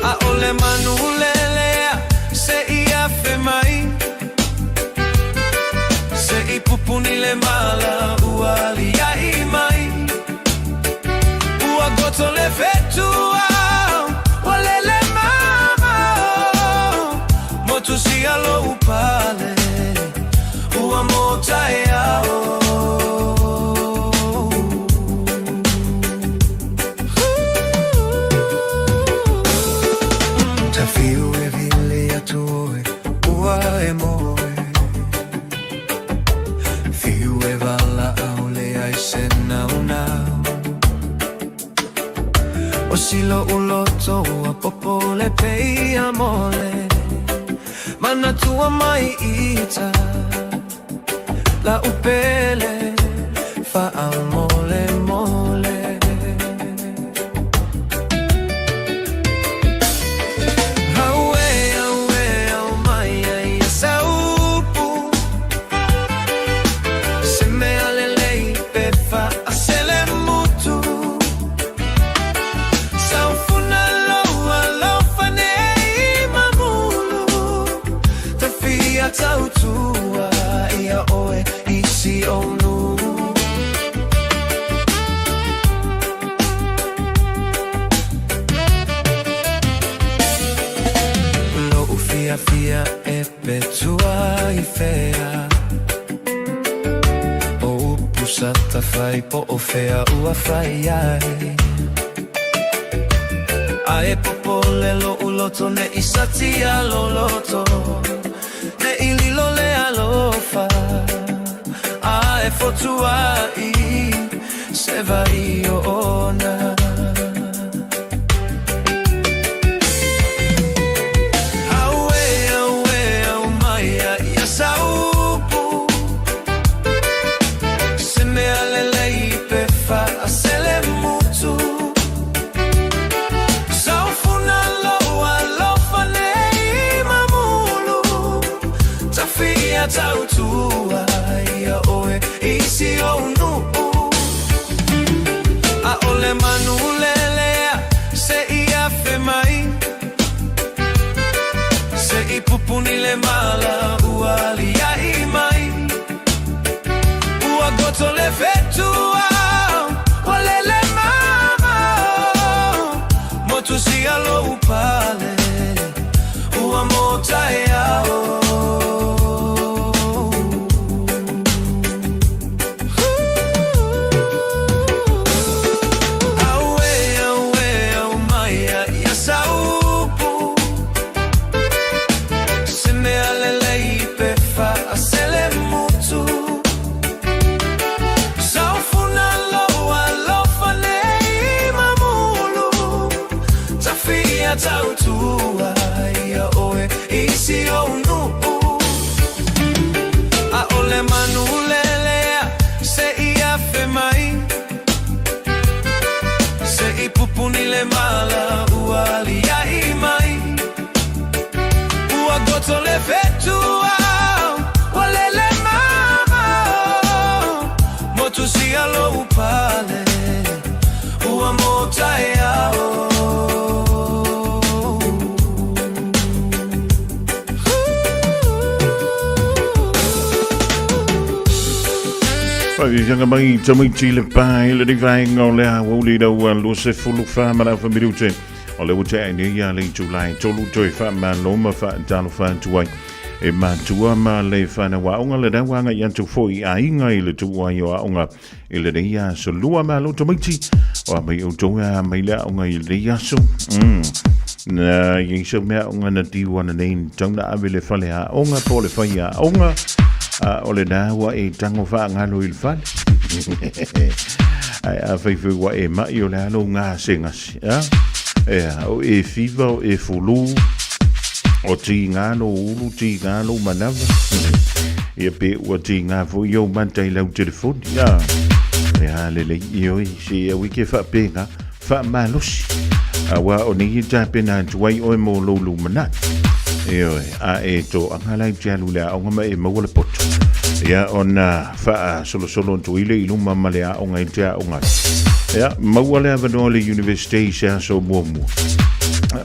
ʻAʻole manu lelea se i afe mai Se i pupuni le mala ua aliaʻi mai Ua goto le fetua ua lele mamao Motu sia lou pale ua motaeao. Tafiu e vili atu oe ua e moe Fiu e valaau leai se naunau O si lo'u loto ua popole pei a mole Manatua mai ita la'u pele faamolemole. Auē, auē, au mai ia ia saupu Se mea lelei pe faaselemutu Saufuna lou alofa nei mamulu Tafia tautua ia oe i si ou nuu. Lo'u fiafia e petua i fea O upu sa tafai po o fea ua fai ai Ae popole lo'u loto ne'i satia loloto Ne'i lilo le alofa Ae fotua'i se vai ona. Auē, auē, au mai ia ia saupu Se mea lelei pe faaselemutu Saufuna lou alofa nei mamulu Tafia tautua ia oe i si ou nuu ʻAʻole manu lelea se i afe mai Se i pupuni le mala ua aliaʻi mai Ua goto le fetua ua lele mamao Motu sia lou pale ua motaeao. Auē, auē, au mai ia ia saupu Se mea lelei pe faaselemutu. Faafiafiaga mai tamaiti le pa i lenei vaega o le aoauli i lau 24 ma le afa minute o le ua tea nei ia le itula e tolu toe faamalo ma faatalofa atu ai e matua ma le fanau aoga le nau agai atu foi i aiga i le tuuai o aoga i lenei aso lua malo tamaiti o a mai outou e a mai le aoga i lenei aso na i ai sau mea aoga na tiu ana nei tau na ave le fale aoga po o le fai aoga a o lena ua e tago faagalo i le fale ae afai foi ua e mai o le a lou gasegase a ea o e fiva o e fulu o tiga lou ulu tiga lou manava ia pe ua tiga foi ou mata i lau telefoni a ia lelei ioe se au ike faapena faamalosi auā o nei e tapena atu ai oe mo lou lumanai. Ioe, a e toaga la i te alu i le aoga ma e maua le poto, ia ona faasolosolo atu ai lea i luma ma le aoga i te aoga ai. Ia, maua le avanoa i le Universite i se aso muamua.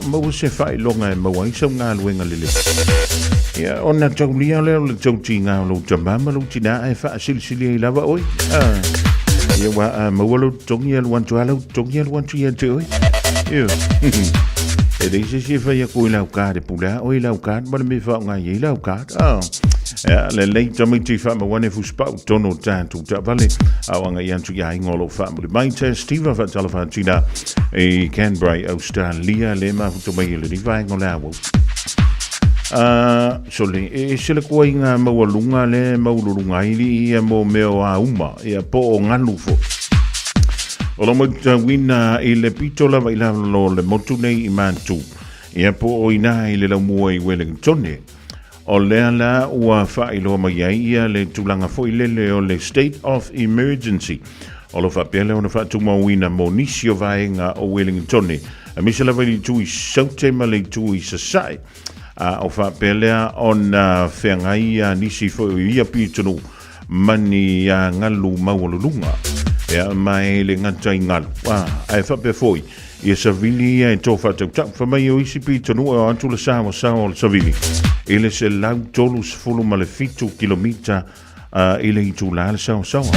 Maua se faailoga e maua ai sau galuega lelei. Ia, ona taulia lea o le tautiga o lou tamā ma lou tinā ae faasilisili ai lava oe. Ah. Ia, ua a maua lou totogi alu atu a lau totogi alu atu ia te oe. Ia. E leai se isi e fai atu i lau card e pule a oe i lau card ma le mea e faaaoga ai lau card. Ah. Ia, lelei tamaiti faamauane fusipau tonu o tatou taavale a o agai atu i aiga o lo o faamuli mai. Te Steve faatalofa atu ina i Canberra i Australia le mafuta mai i lenei vaega o le auau. Sole, e ese le koaiga maualuga le maualuluga ai lii ia mo mea o auma, ia po o galu foi. O lo matauina i le pito lava i lalo o le motu nei i Matu, ia po o ina i le laumua i Wellingtone. O lea la ua faailoa mai ai ia le tulaga foi lele o le State of Emergency. O lo faapea lea ona faatumauina mo nisi o vaega o Wellingtone, aemaise lava i le itu i Saute ma le itu i Sasae. A o faapea lea ona feagai ia nisi foi o ia pitonuu ma ni galu maualuluga. Ia, ma e le gata i galu, a, ae faapea foi ia savili ia e tō faatautau. Fai mai o isi pitonuu e o atu le saoasaoa o le savili i le 137 kilomita i le itulā le saoasaoa.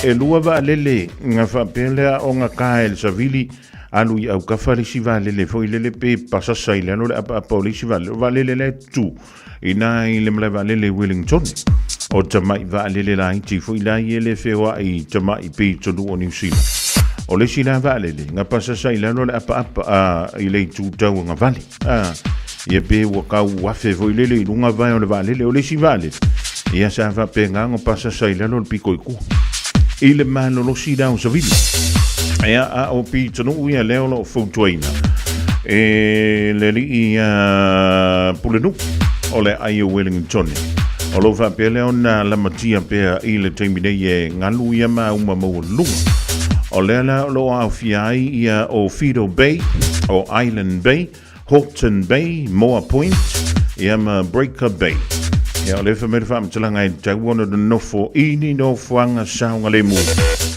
E lua vaalele na faapea lea o gata e le savili alu i aukafa le isi vaalele foi lele pe pasasa i lalo le apaapa o le isi vaalele. O vaalele la e tutū ina i le malae vaalele i Wellington. O tamai vaalele laiti foi la ia e le feoai i tamai pitonuu o Niu Sila. O le isi la vaalele, na pasasa i lalo le apaapa a, i le itu tauagavale. A, ia pe ua kau afe foi lele i luga vae o le vaalele. O le isi vaalele, ia sa faapena ona pasasa i lalo le piko i kua. I le malolosi la o savili. Ia, a o pitonuu ia lea o lo o fautuaina e le alii a Pulenuu o le ai o Wellington. O lo o faapea lea ona lamatia pea i le taimi nei e galu ia mauma maualuluga. O lea la o lo o aofia ai ia o Fido Bay, o Island Bay, Houghton Bay, Moa Point, ia ma Breaker Bay. Ia, o lea fai mai le faamatalaga e tatau ona nonofo i ni nofoaga saogalemu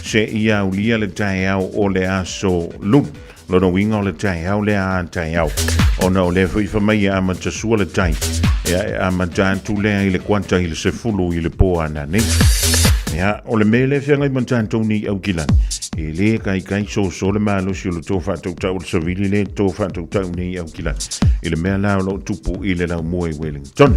se i aulia le taeao o le aso Lulu. Lona uiga o le taeao lea a taeao. Ona o lea foi fai mai e amata sua le tai. Ia, e amata atu lea i le kuata i le 10 i le po a nanei. Ia, o le mea lea feagai ma tatou nei Aukilani, e le kaikai soso le malosi o le tō faatautau o le savili le tō faatautau nei Aukilani. I le mea la o lo o tupu i le laumua i Wellington.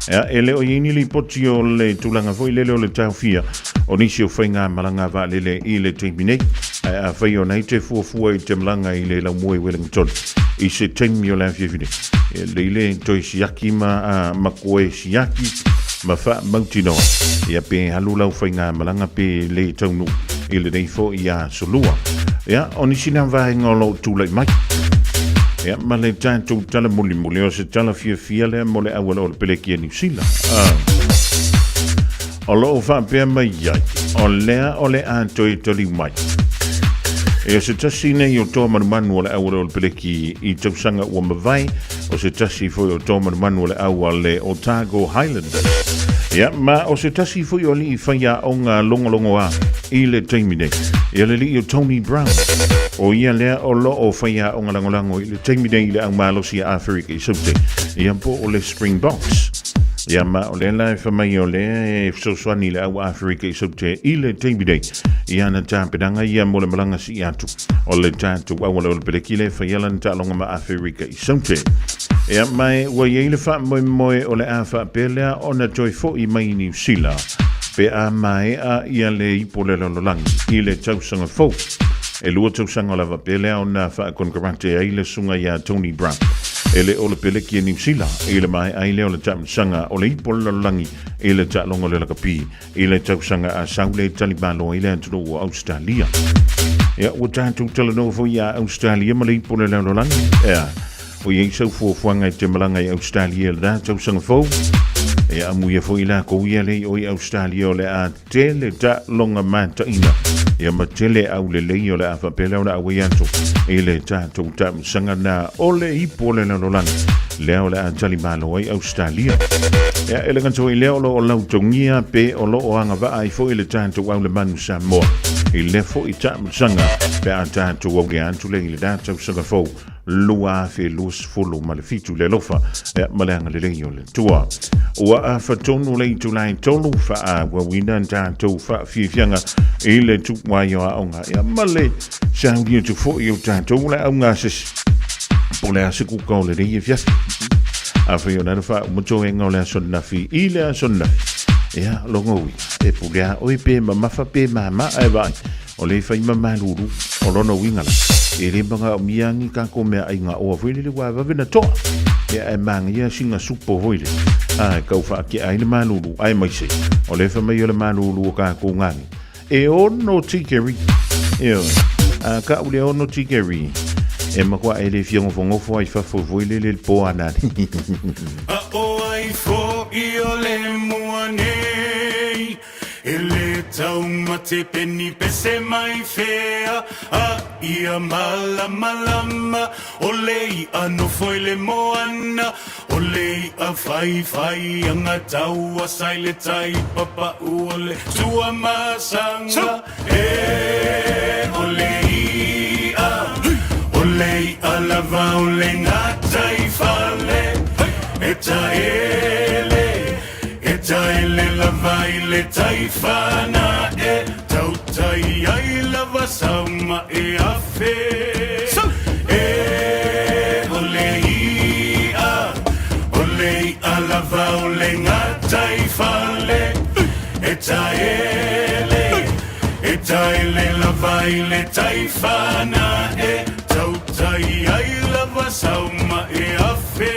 Ia, e le o i ai ni lipoti o le tulaga foi lele o le taofia o nisi o faigamalaga vaalele i le taimi nei, ae afai ona i te fuafua i te malaga i le laumua i Wellington i se taimi o le afiafi nei, e lei le toe siaki ma, a, ma koe siaki ma faamautinoa ia pe alu lau faigamalaga pe le taunuu i lenei foi aso lua. Ia, o nisi nā vaega o lo o tulai mai. Ia, ma le tatou tala mulimuli o se tala fiafia lea mo le auala o le peleki a Niu Sila. Ah. O lo o faapea mai ai, o lea o le a toe taliu mai. E o se tasi nei o toa manumanu o le auala o le peleki i tausaga ua mavae, o se tasi foi o toa manumanu o le auale o Otago Highlanders. Ia, ma o se tasi foi o alii faiaoga logologoa i le taimi nei. Ia le alii o Tony Brown, o ia lea o lo o faiaoga lagolago i le taimi nei i le aumalosi a Aferika i Saute, ia po o le Springboks. Ia ma o lea la e fai mai o lea e fesoasoani le au Aferika i Saute i le taimi nei i ana tapenaga ia mo le malaga sii atu o le tatou auala o le peleki lea e faia lana taaloga ma Aferika i Saute. Ia ma e ua i ai le faamoemoe o le a faapea lea ona toe fo'i mai i Niu Sila pe a maea ia le ipu o le lalolagi i le tausaga fou. E lua tausaga lava pea lea ona faakonekarate ai le susuga ia Tony Brown e le o le peleki a Niu Sila i le maea ai lea o le taamilosaga o le ipu o le lalolagi i le taaloga o le lakapi i le tausaga a sau le talimalo ai le atunuu o Ausetalia. Ia, ua tatou talanoa foi ia Ausetalia ma le ipu o le lalolagi. Ia, o i ai sau fuafuaga e te malaga i Ausetalia i lena tausaga fou. Ia, amuia foi lakou ia le i o i Ausetalia o le a tele taaloga mataina ia ma tele aulelei o le a faapea lea ona auai atu i le tatou taamilosaga na o le ipu o le lalolagi lea o le a talimalo ai Ausetalia. Ia, e le gata foi i lea o lo o lautogia pe o lo o agavaa ai foi le tatou aulemanu Samoa i lea foi taamilosaga pe a tatou aulia atu lea i lena tausaga fou 2027 i le alofa ma le agalelei o le Atua. Ua afa tonu le itula e tolu faaauauina tatou faafiafiaga i le tuuai o aoga ia ma le sauni atu foi o tatou le augasese po o le a se kuka o lenei afiafi. Afai o le ala faauma toega o le aso ananafi i le aso ananafi, ia logo uiga e pule a oe pe mamafa pe mama ae vaai O le fai ma malulu, o lona uiga la, e le manaomia ni tatou meaai gaoa foi lele ua vave na toa. Ia ae manaia sina supo foi lele, a e tau faatea ai le malulu, aemaise o le fai mai o le malulu o tatou gani, e ono tikeri. Ioe, a kau le ono tikeri, e matua e le fia nofonofo ai fafo foi lele le po anani. A o ai foʻi o le mua nei E le taumate peni pese mai fea A ia malamalama O le i'a nofo i le moana O le i'a whaiwhai anga taua sa i le tai Papa'u o le Tuamasaga E o le i'a O le i'a lava o le gataifale E taele E taele lava i le tai fana e Tautai ai lava sau ma e afe E o le i'a O le i'a lava o le gataifale E taele E taele lava i le tai fana e Tautai ai lava sau ma e afe.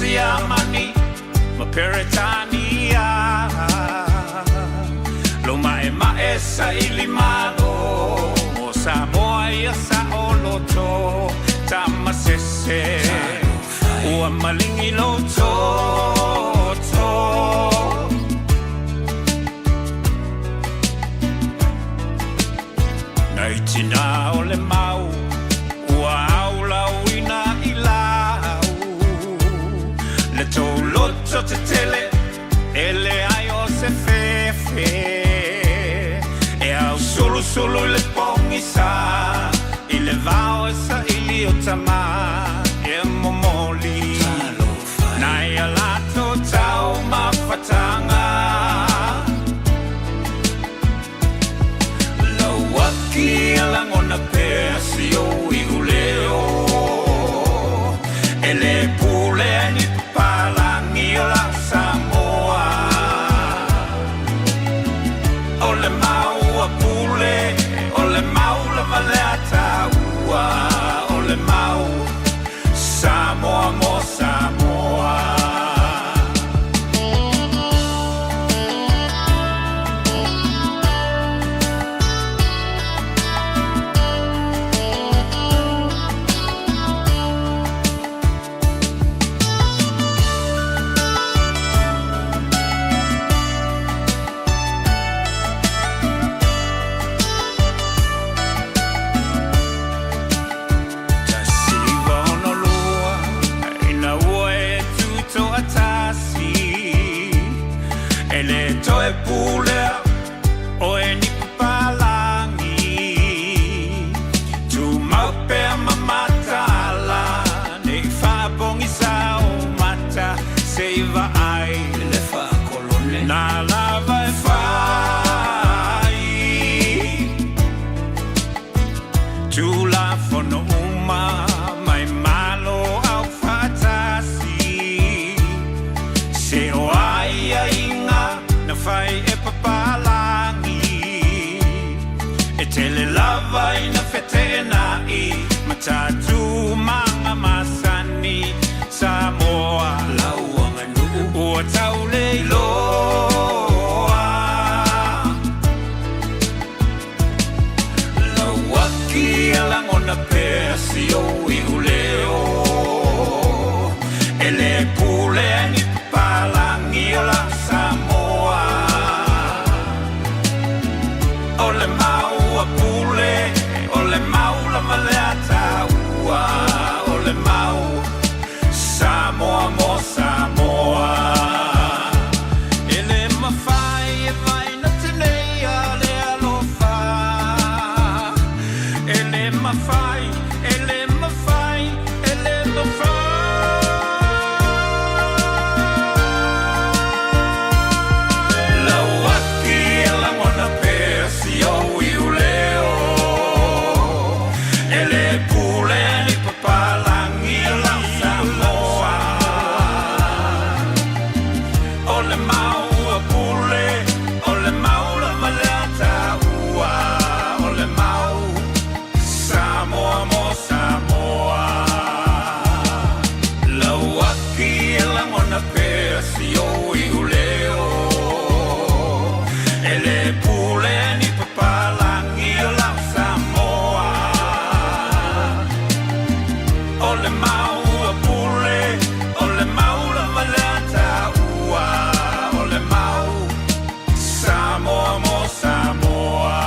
Siamani ma Peretania. Lo ma'ema'e saili malo mo Samoa ia sa'oloto tamasese ua maligi lou toto. Nai tinā o le mau ua aulauina i lau le tou loto tetele e leai o se fefe e ausulusulu i le pogisa i le vao e saili o tama e momoli nai a latou taumafataga. Lau aki e lagona pea si ou iuleo e le pulea ni papalagi o lau Samoa. O le mau a Pule, o le mau lava le ataua, o le mau Samoa mo Samoa. 1962 ina ua e tutoatasi e le toe pulea oe ni papalagi tumau pea ma mataala nei faapogisa o mata se i vaai le faakolone na lava e fai Tulafono uma mai Malo Aufaatasi se o aiaiga na fai e papalagi e tele lava ina feteenai ma tatumaga masani Samoa lau aganuu ua tauleiloa. Lau aki e lagona pea si ou iuleo e le pulea ni papalagi o lau Samoa. O le mau a Pule, o le mau lava le ataua, o le mau Samoa mo Samoa. E le mafai e vaina teneia le alofa. E le mafai, e le mafai, e le mafai. Lau aki e lagona pea si ou iuleo e le pulea ni papalagi o lau Samoa. O le mau a Pule, o le mau lava le ataua, o le mau Samoa mo Samoa. Lau aki e lagona pea si ou iuleo e le pulea ni papalagi o lau Samoa. O le mau a Pule, o le mau lava le ataua, o le mau Samoa mo Samoa.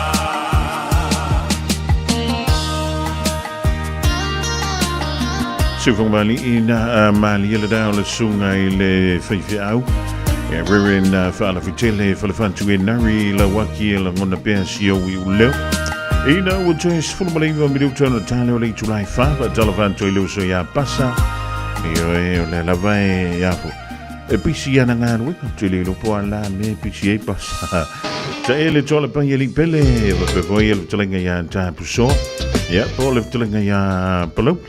Siufogamali'i na malie le dao le suga i le faifeau. Ia Reverend Faalafitele Falefatu e nari lau aki e lagona pea si ou iuleo. Ina ua toe 19 minuta ona tale o le itula e fa, faatalofa atu ai le uso ia Pasa. Ioe, o lea lava e ia fo. E pisi ana galuega, ou te le iloa po o a la mea e pisi ai Pasa. Taea le toa pai e Pele, faapea foi le fetalaiga ia Tapusoa, ia po o le fetalaiga ia Palauli.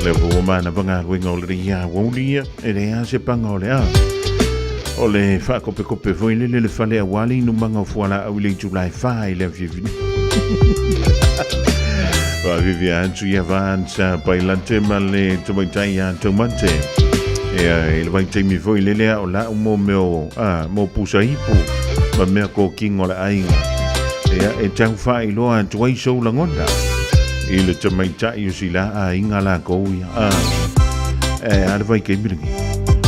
Lea foi ua manava galuega o lenei aoauli ia, e leai lava se paga o le a. O le faakopekope foi lele le fale aua le inumaga o fualaau i le itula e fa i le afiafi nei. Faafiafia atu ia Vance Pailate ma le tamaitai ia Taumate. Ia, i le vaitaimi foi lele a o lau mo mea o, a, mo pusa ipu, ma mea kōkinga o le aiga. Ia, e tau faailoa atu ai sou lagona i le tamaitai o si la aiga lākou ia. A, e a le vaitaimi lenei.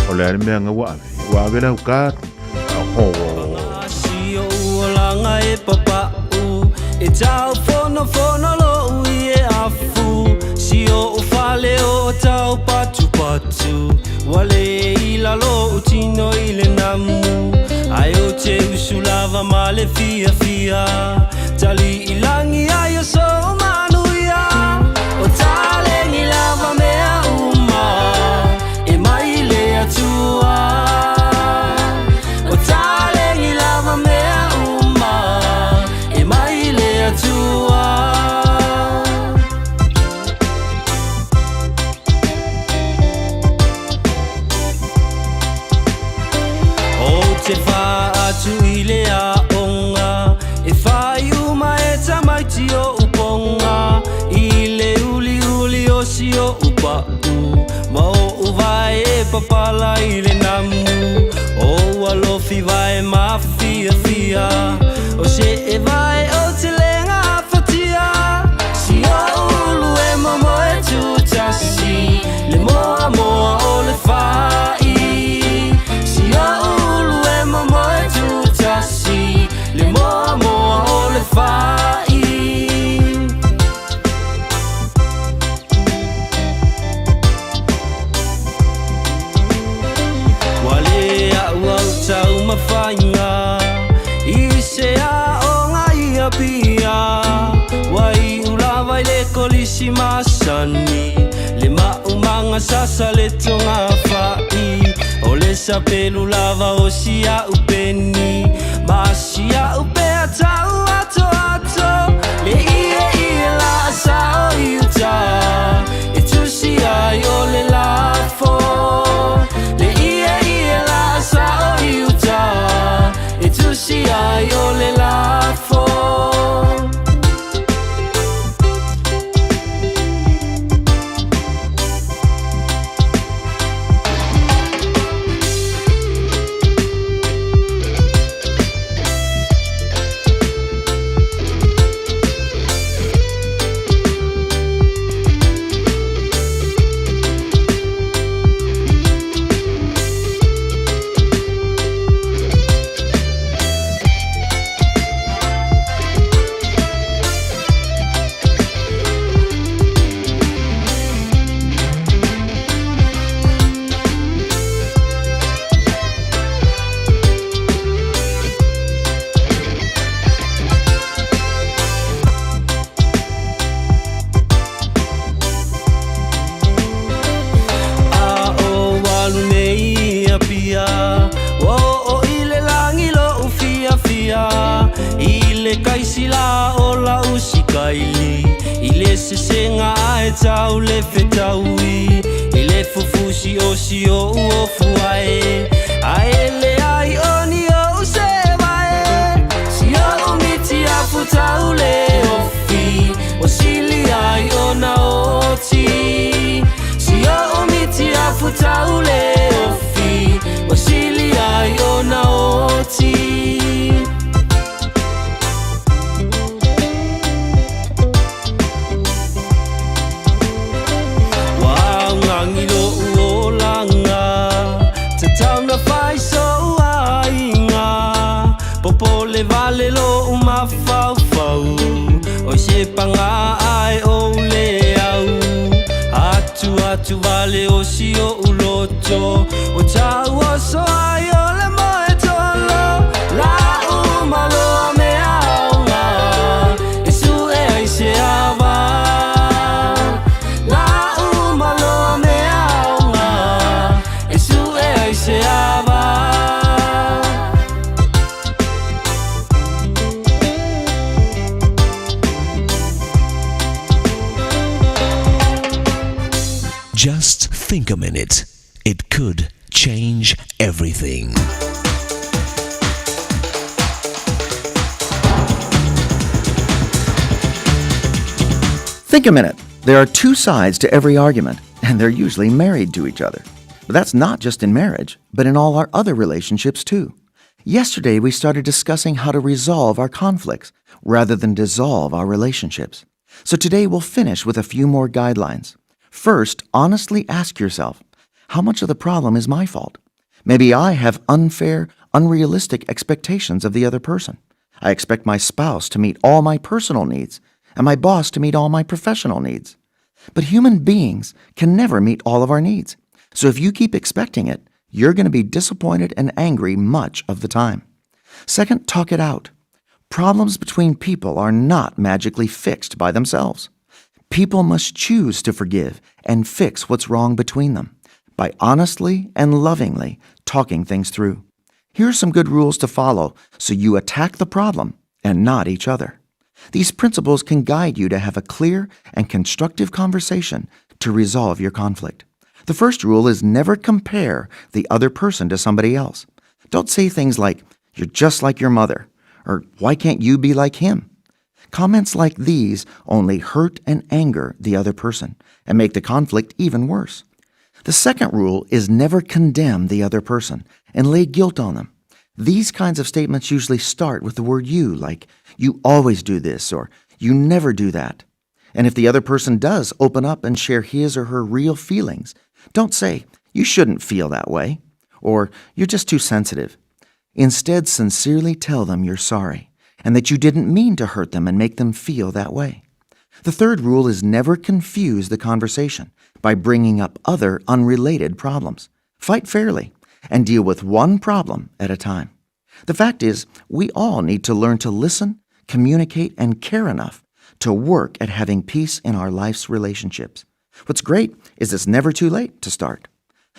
O le a le mea nga ua ave. Ua ave lau card. Oh, Si o uolaga e papa'u E tau fonofono lo'u i e afu Si o'u fale o tau patupatu Ua lē i lalo o'u tino i le namu Ae ou te usu lava ma le fiafia Tali'i lagi ai o sou manuia O taleni lava mea uma E mai le Atua O taleni lava mea uma E mai le Atua Ou te fa'atu i le a'oga E fai uma e tamaiti o'u poga I le uliuli o si o'u pa'u Ma o'u vae e papala i le namu O ua lofi vae mafiafia O se'e vae ou te le gafatia Si o'u ulu e momoe tutasi Le moamoa o le fa'i Si o'u ulu e momoe tutasi Le moamoa o le fa'i Ua le a'ua'u taumafaiga I se aoga i Apia Ua iu lava i le kolisi masani Le maumaga sasa le togafa'i O le sapelu lava o si a'u peni Ma si a'u pea tau atoato Le ieie la'asa o i uta E tusi ai o le lafo Le ieie la'asa o i uta E tusi ai o le lafo A ou alu nei i Apia Ua oo i le lagi lo'u fiafia I le kaisila o la'u sikaili I le sesega ae tau le fetaui I le fufusi o si o'u ofu ae Ae leai o ni o'u se'evae Si o'u miti afu tau le ofi Ua sili ai ona oti Si o'u miti afu tau le ofi Ua sili ai ona oti Ua augagi lo'u olaga Tatau na fai so'u aiga Popole vale lo'u mafaufau Oi se paga ae ou le au Atu atu vale o si o'u loto Ua tau oso ai o le moe tolo La'u maloa mea aoga E su'e ai se ava La'u maloa mea aoga E su'e ai se ava Just think a minute. It could change everything. Think a minute. There are two sides to every argument, and they're usually married to each other. But that's not just in marriage, but in all our other relationships too. Yesterday, we started discussing how to resolve our conflicts rather than dissolve our relationships. So today, we'll finish with a few more guidelines. First, honestly ask yourself how much of the problem is my fault? Maybe I have unfair, unrealistic expectations of the other person. I expect my spouse to meet all my personal needs and my boss to meet all my professional needs. But human beings can never meet all of our needs. So if you keep expecting it, you're going to be disappointed and angry much of the time. Second, talk it out. Problems between people are not magically fixed by themselves. People must choose to forgive and fix what's wrong between them by honestly and lovingly talking things through. Here are some good rules to follow so you attack the problem and not each other. These principles can guide you to have a clear and constructive conversation to resolve your conflict. The first rule is never compare the other person to somebody else. Don't say things like, You're just like your mother, or Why can't you be like him? Comments like these only hurt and anger the other person and make the conflict even worse. The second rule is never condemn the other person and lay guilt on them. These kinds of statements usually start with the word you, like, you always do this, or you never do that. And if the other person does open up and share his or her real feelings, don't say, you shouldn't feel that way, or you're just too sensitive. Instead, sincerely tell them you're sorry and that you didn't mean to hurt them and make them feel that way. The third rule is never confuse the conversation by bringing up other unrelated problems. Fight fairly and deal with one problem at a time. The fact is, we all need to learn to listen, communicate, and care enough to work at having peace in our life's relationships. What's great is it's never too late to start.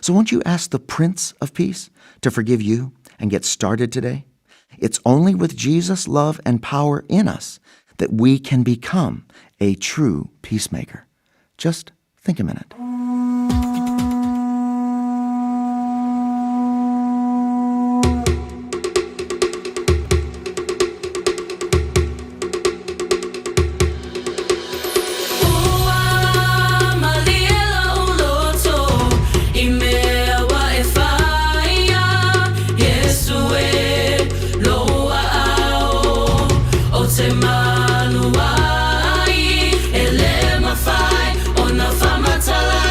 So won't you ask the Prince of Peace to forgive you and get started today? It's only with Jesus' love and power in us that we can become a true peacemaker. Just think a minute. Ua malie lou loto i mea ua e whaia Iesu e lou aao o te malu ai E le mawhai ona whamatala.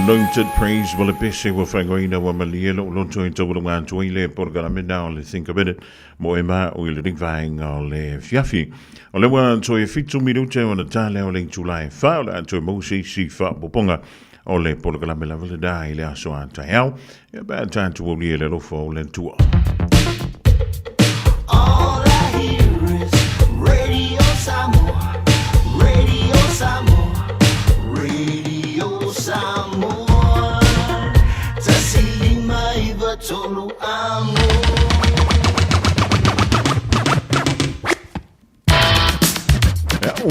Anointed Praise ma le pese ua faaigoaina ua malie lou loto e taualuga atu ai le polokalame na o le Think of It mo e ma o i le vaega o le afiafi. O le ua toe 7 minute ona ta lea o le itula e 4 o le a toe maua se isi faaopoopoga o le polokalame lava lena i le aso a taeao ia pe a tatou aulia i le alofa o le Atua. All I hear is Radio Samoa, Radio Samoa, Radio Samoa. 1 5 9 3 amo.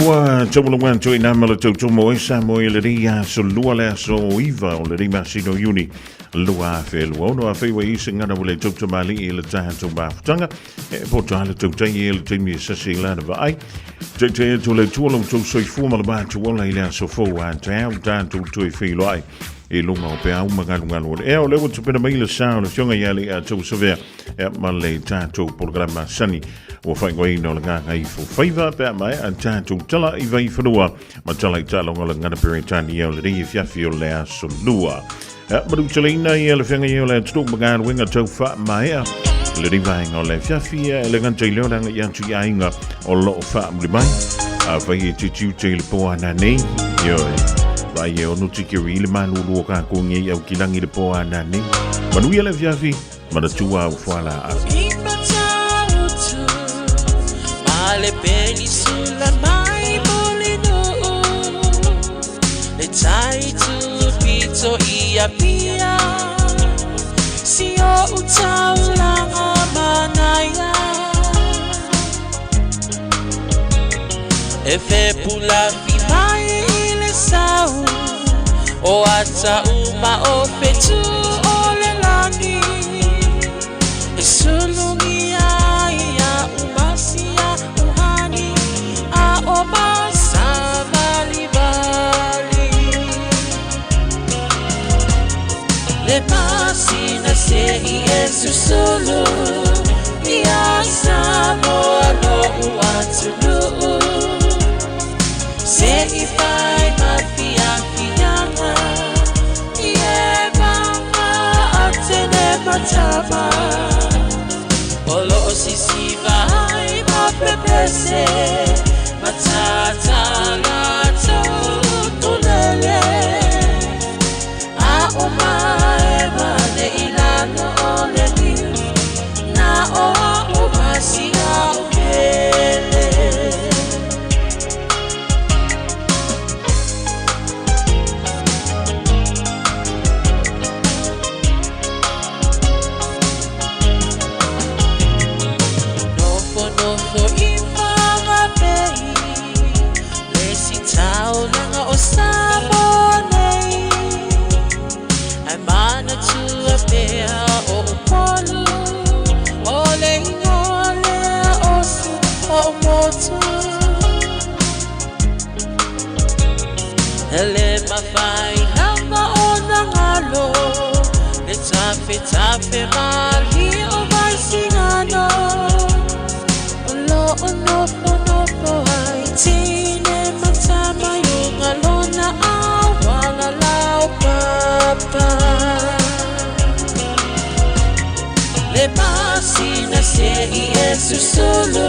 Ua taualuga atu i nā ma le tautomo e sa mo i le rei aso lua le aso 9 o le 5 o Iuni 2026 a feiwa i se ngana ua le tautamali i le tatou mafutaga e poto le tautai e le taimi e sasi i lana vaai. Te te atu le tua lo tou soifua ma le matou ola i le aso fou a taeao tatou toe feiloai i luga o peau ma galugalu o le ea o lea ua tupena mai le sa o le afioga ia le a tau savea e ma le tatou polokalame sani ua faaigoaina o le Gagaifo Faiva pe a maea tatou tala i Vaifanua ma tala i taaloga o le gagana Peretania o lenei afiafi o le aso Lua. E manuteleina ia le feagai o le atunuu ma galuega tau faamaea lenei vaega o le afiafi e le gata i lea o le agai atu i aiga o loo faamuli mai. Afai e te tiute i le po ana nei, ioe, vai e ono tikeri i le malulu o kākou nei au kilangi le po ana nei. Manuia le afiafi, manatua au fualaau. Ma le penisula mai Mulinuu Le tai tu pito i Apia Si o utaulanga manaia E fe pula fi mai i le sau O ata uma o fetu o le lani E sulungi ai a umasia uhani A o masavali vali Le masina se i e susulu Ia Samoa lo uatunuu Se i fai ma fiafiaga I e mama a tene matama O lo o sisiva ai ma pepese Matata la tulele A o mae mane i lalo o le niu Na o a o masia o pele. Nofo nofo i whangapei Le si taulanga o Samoa nei Ai mana tua pea o Upolu O le ingoa lea o su o motu Hele mawhai lava o nangalo Le tafe tafe mali o vaisingano O lo o nofo nofo ai tine matama yunga lona awala lau papa Le masina se i e susulu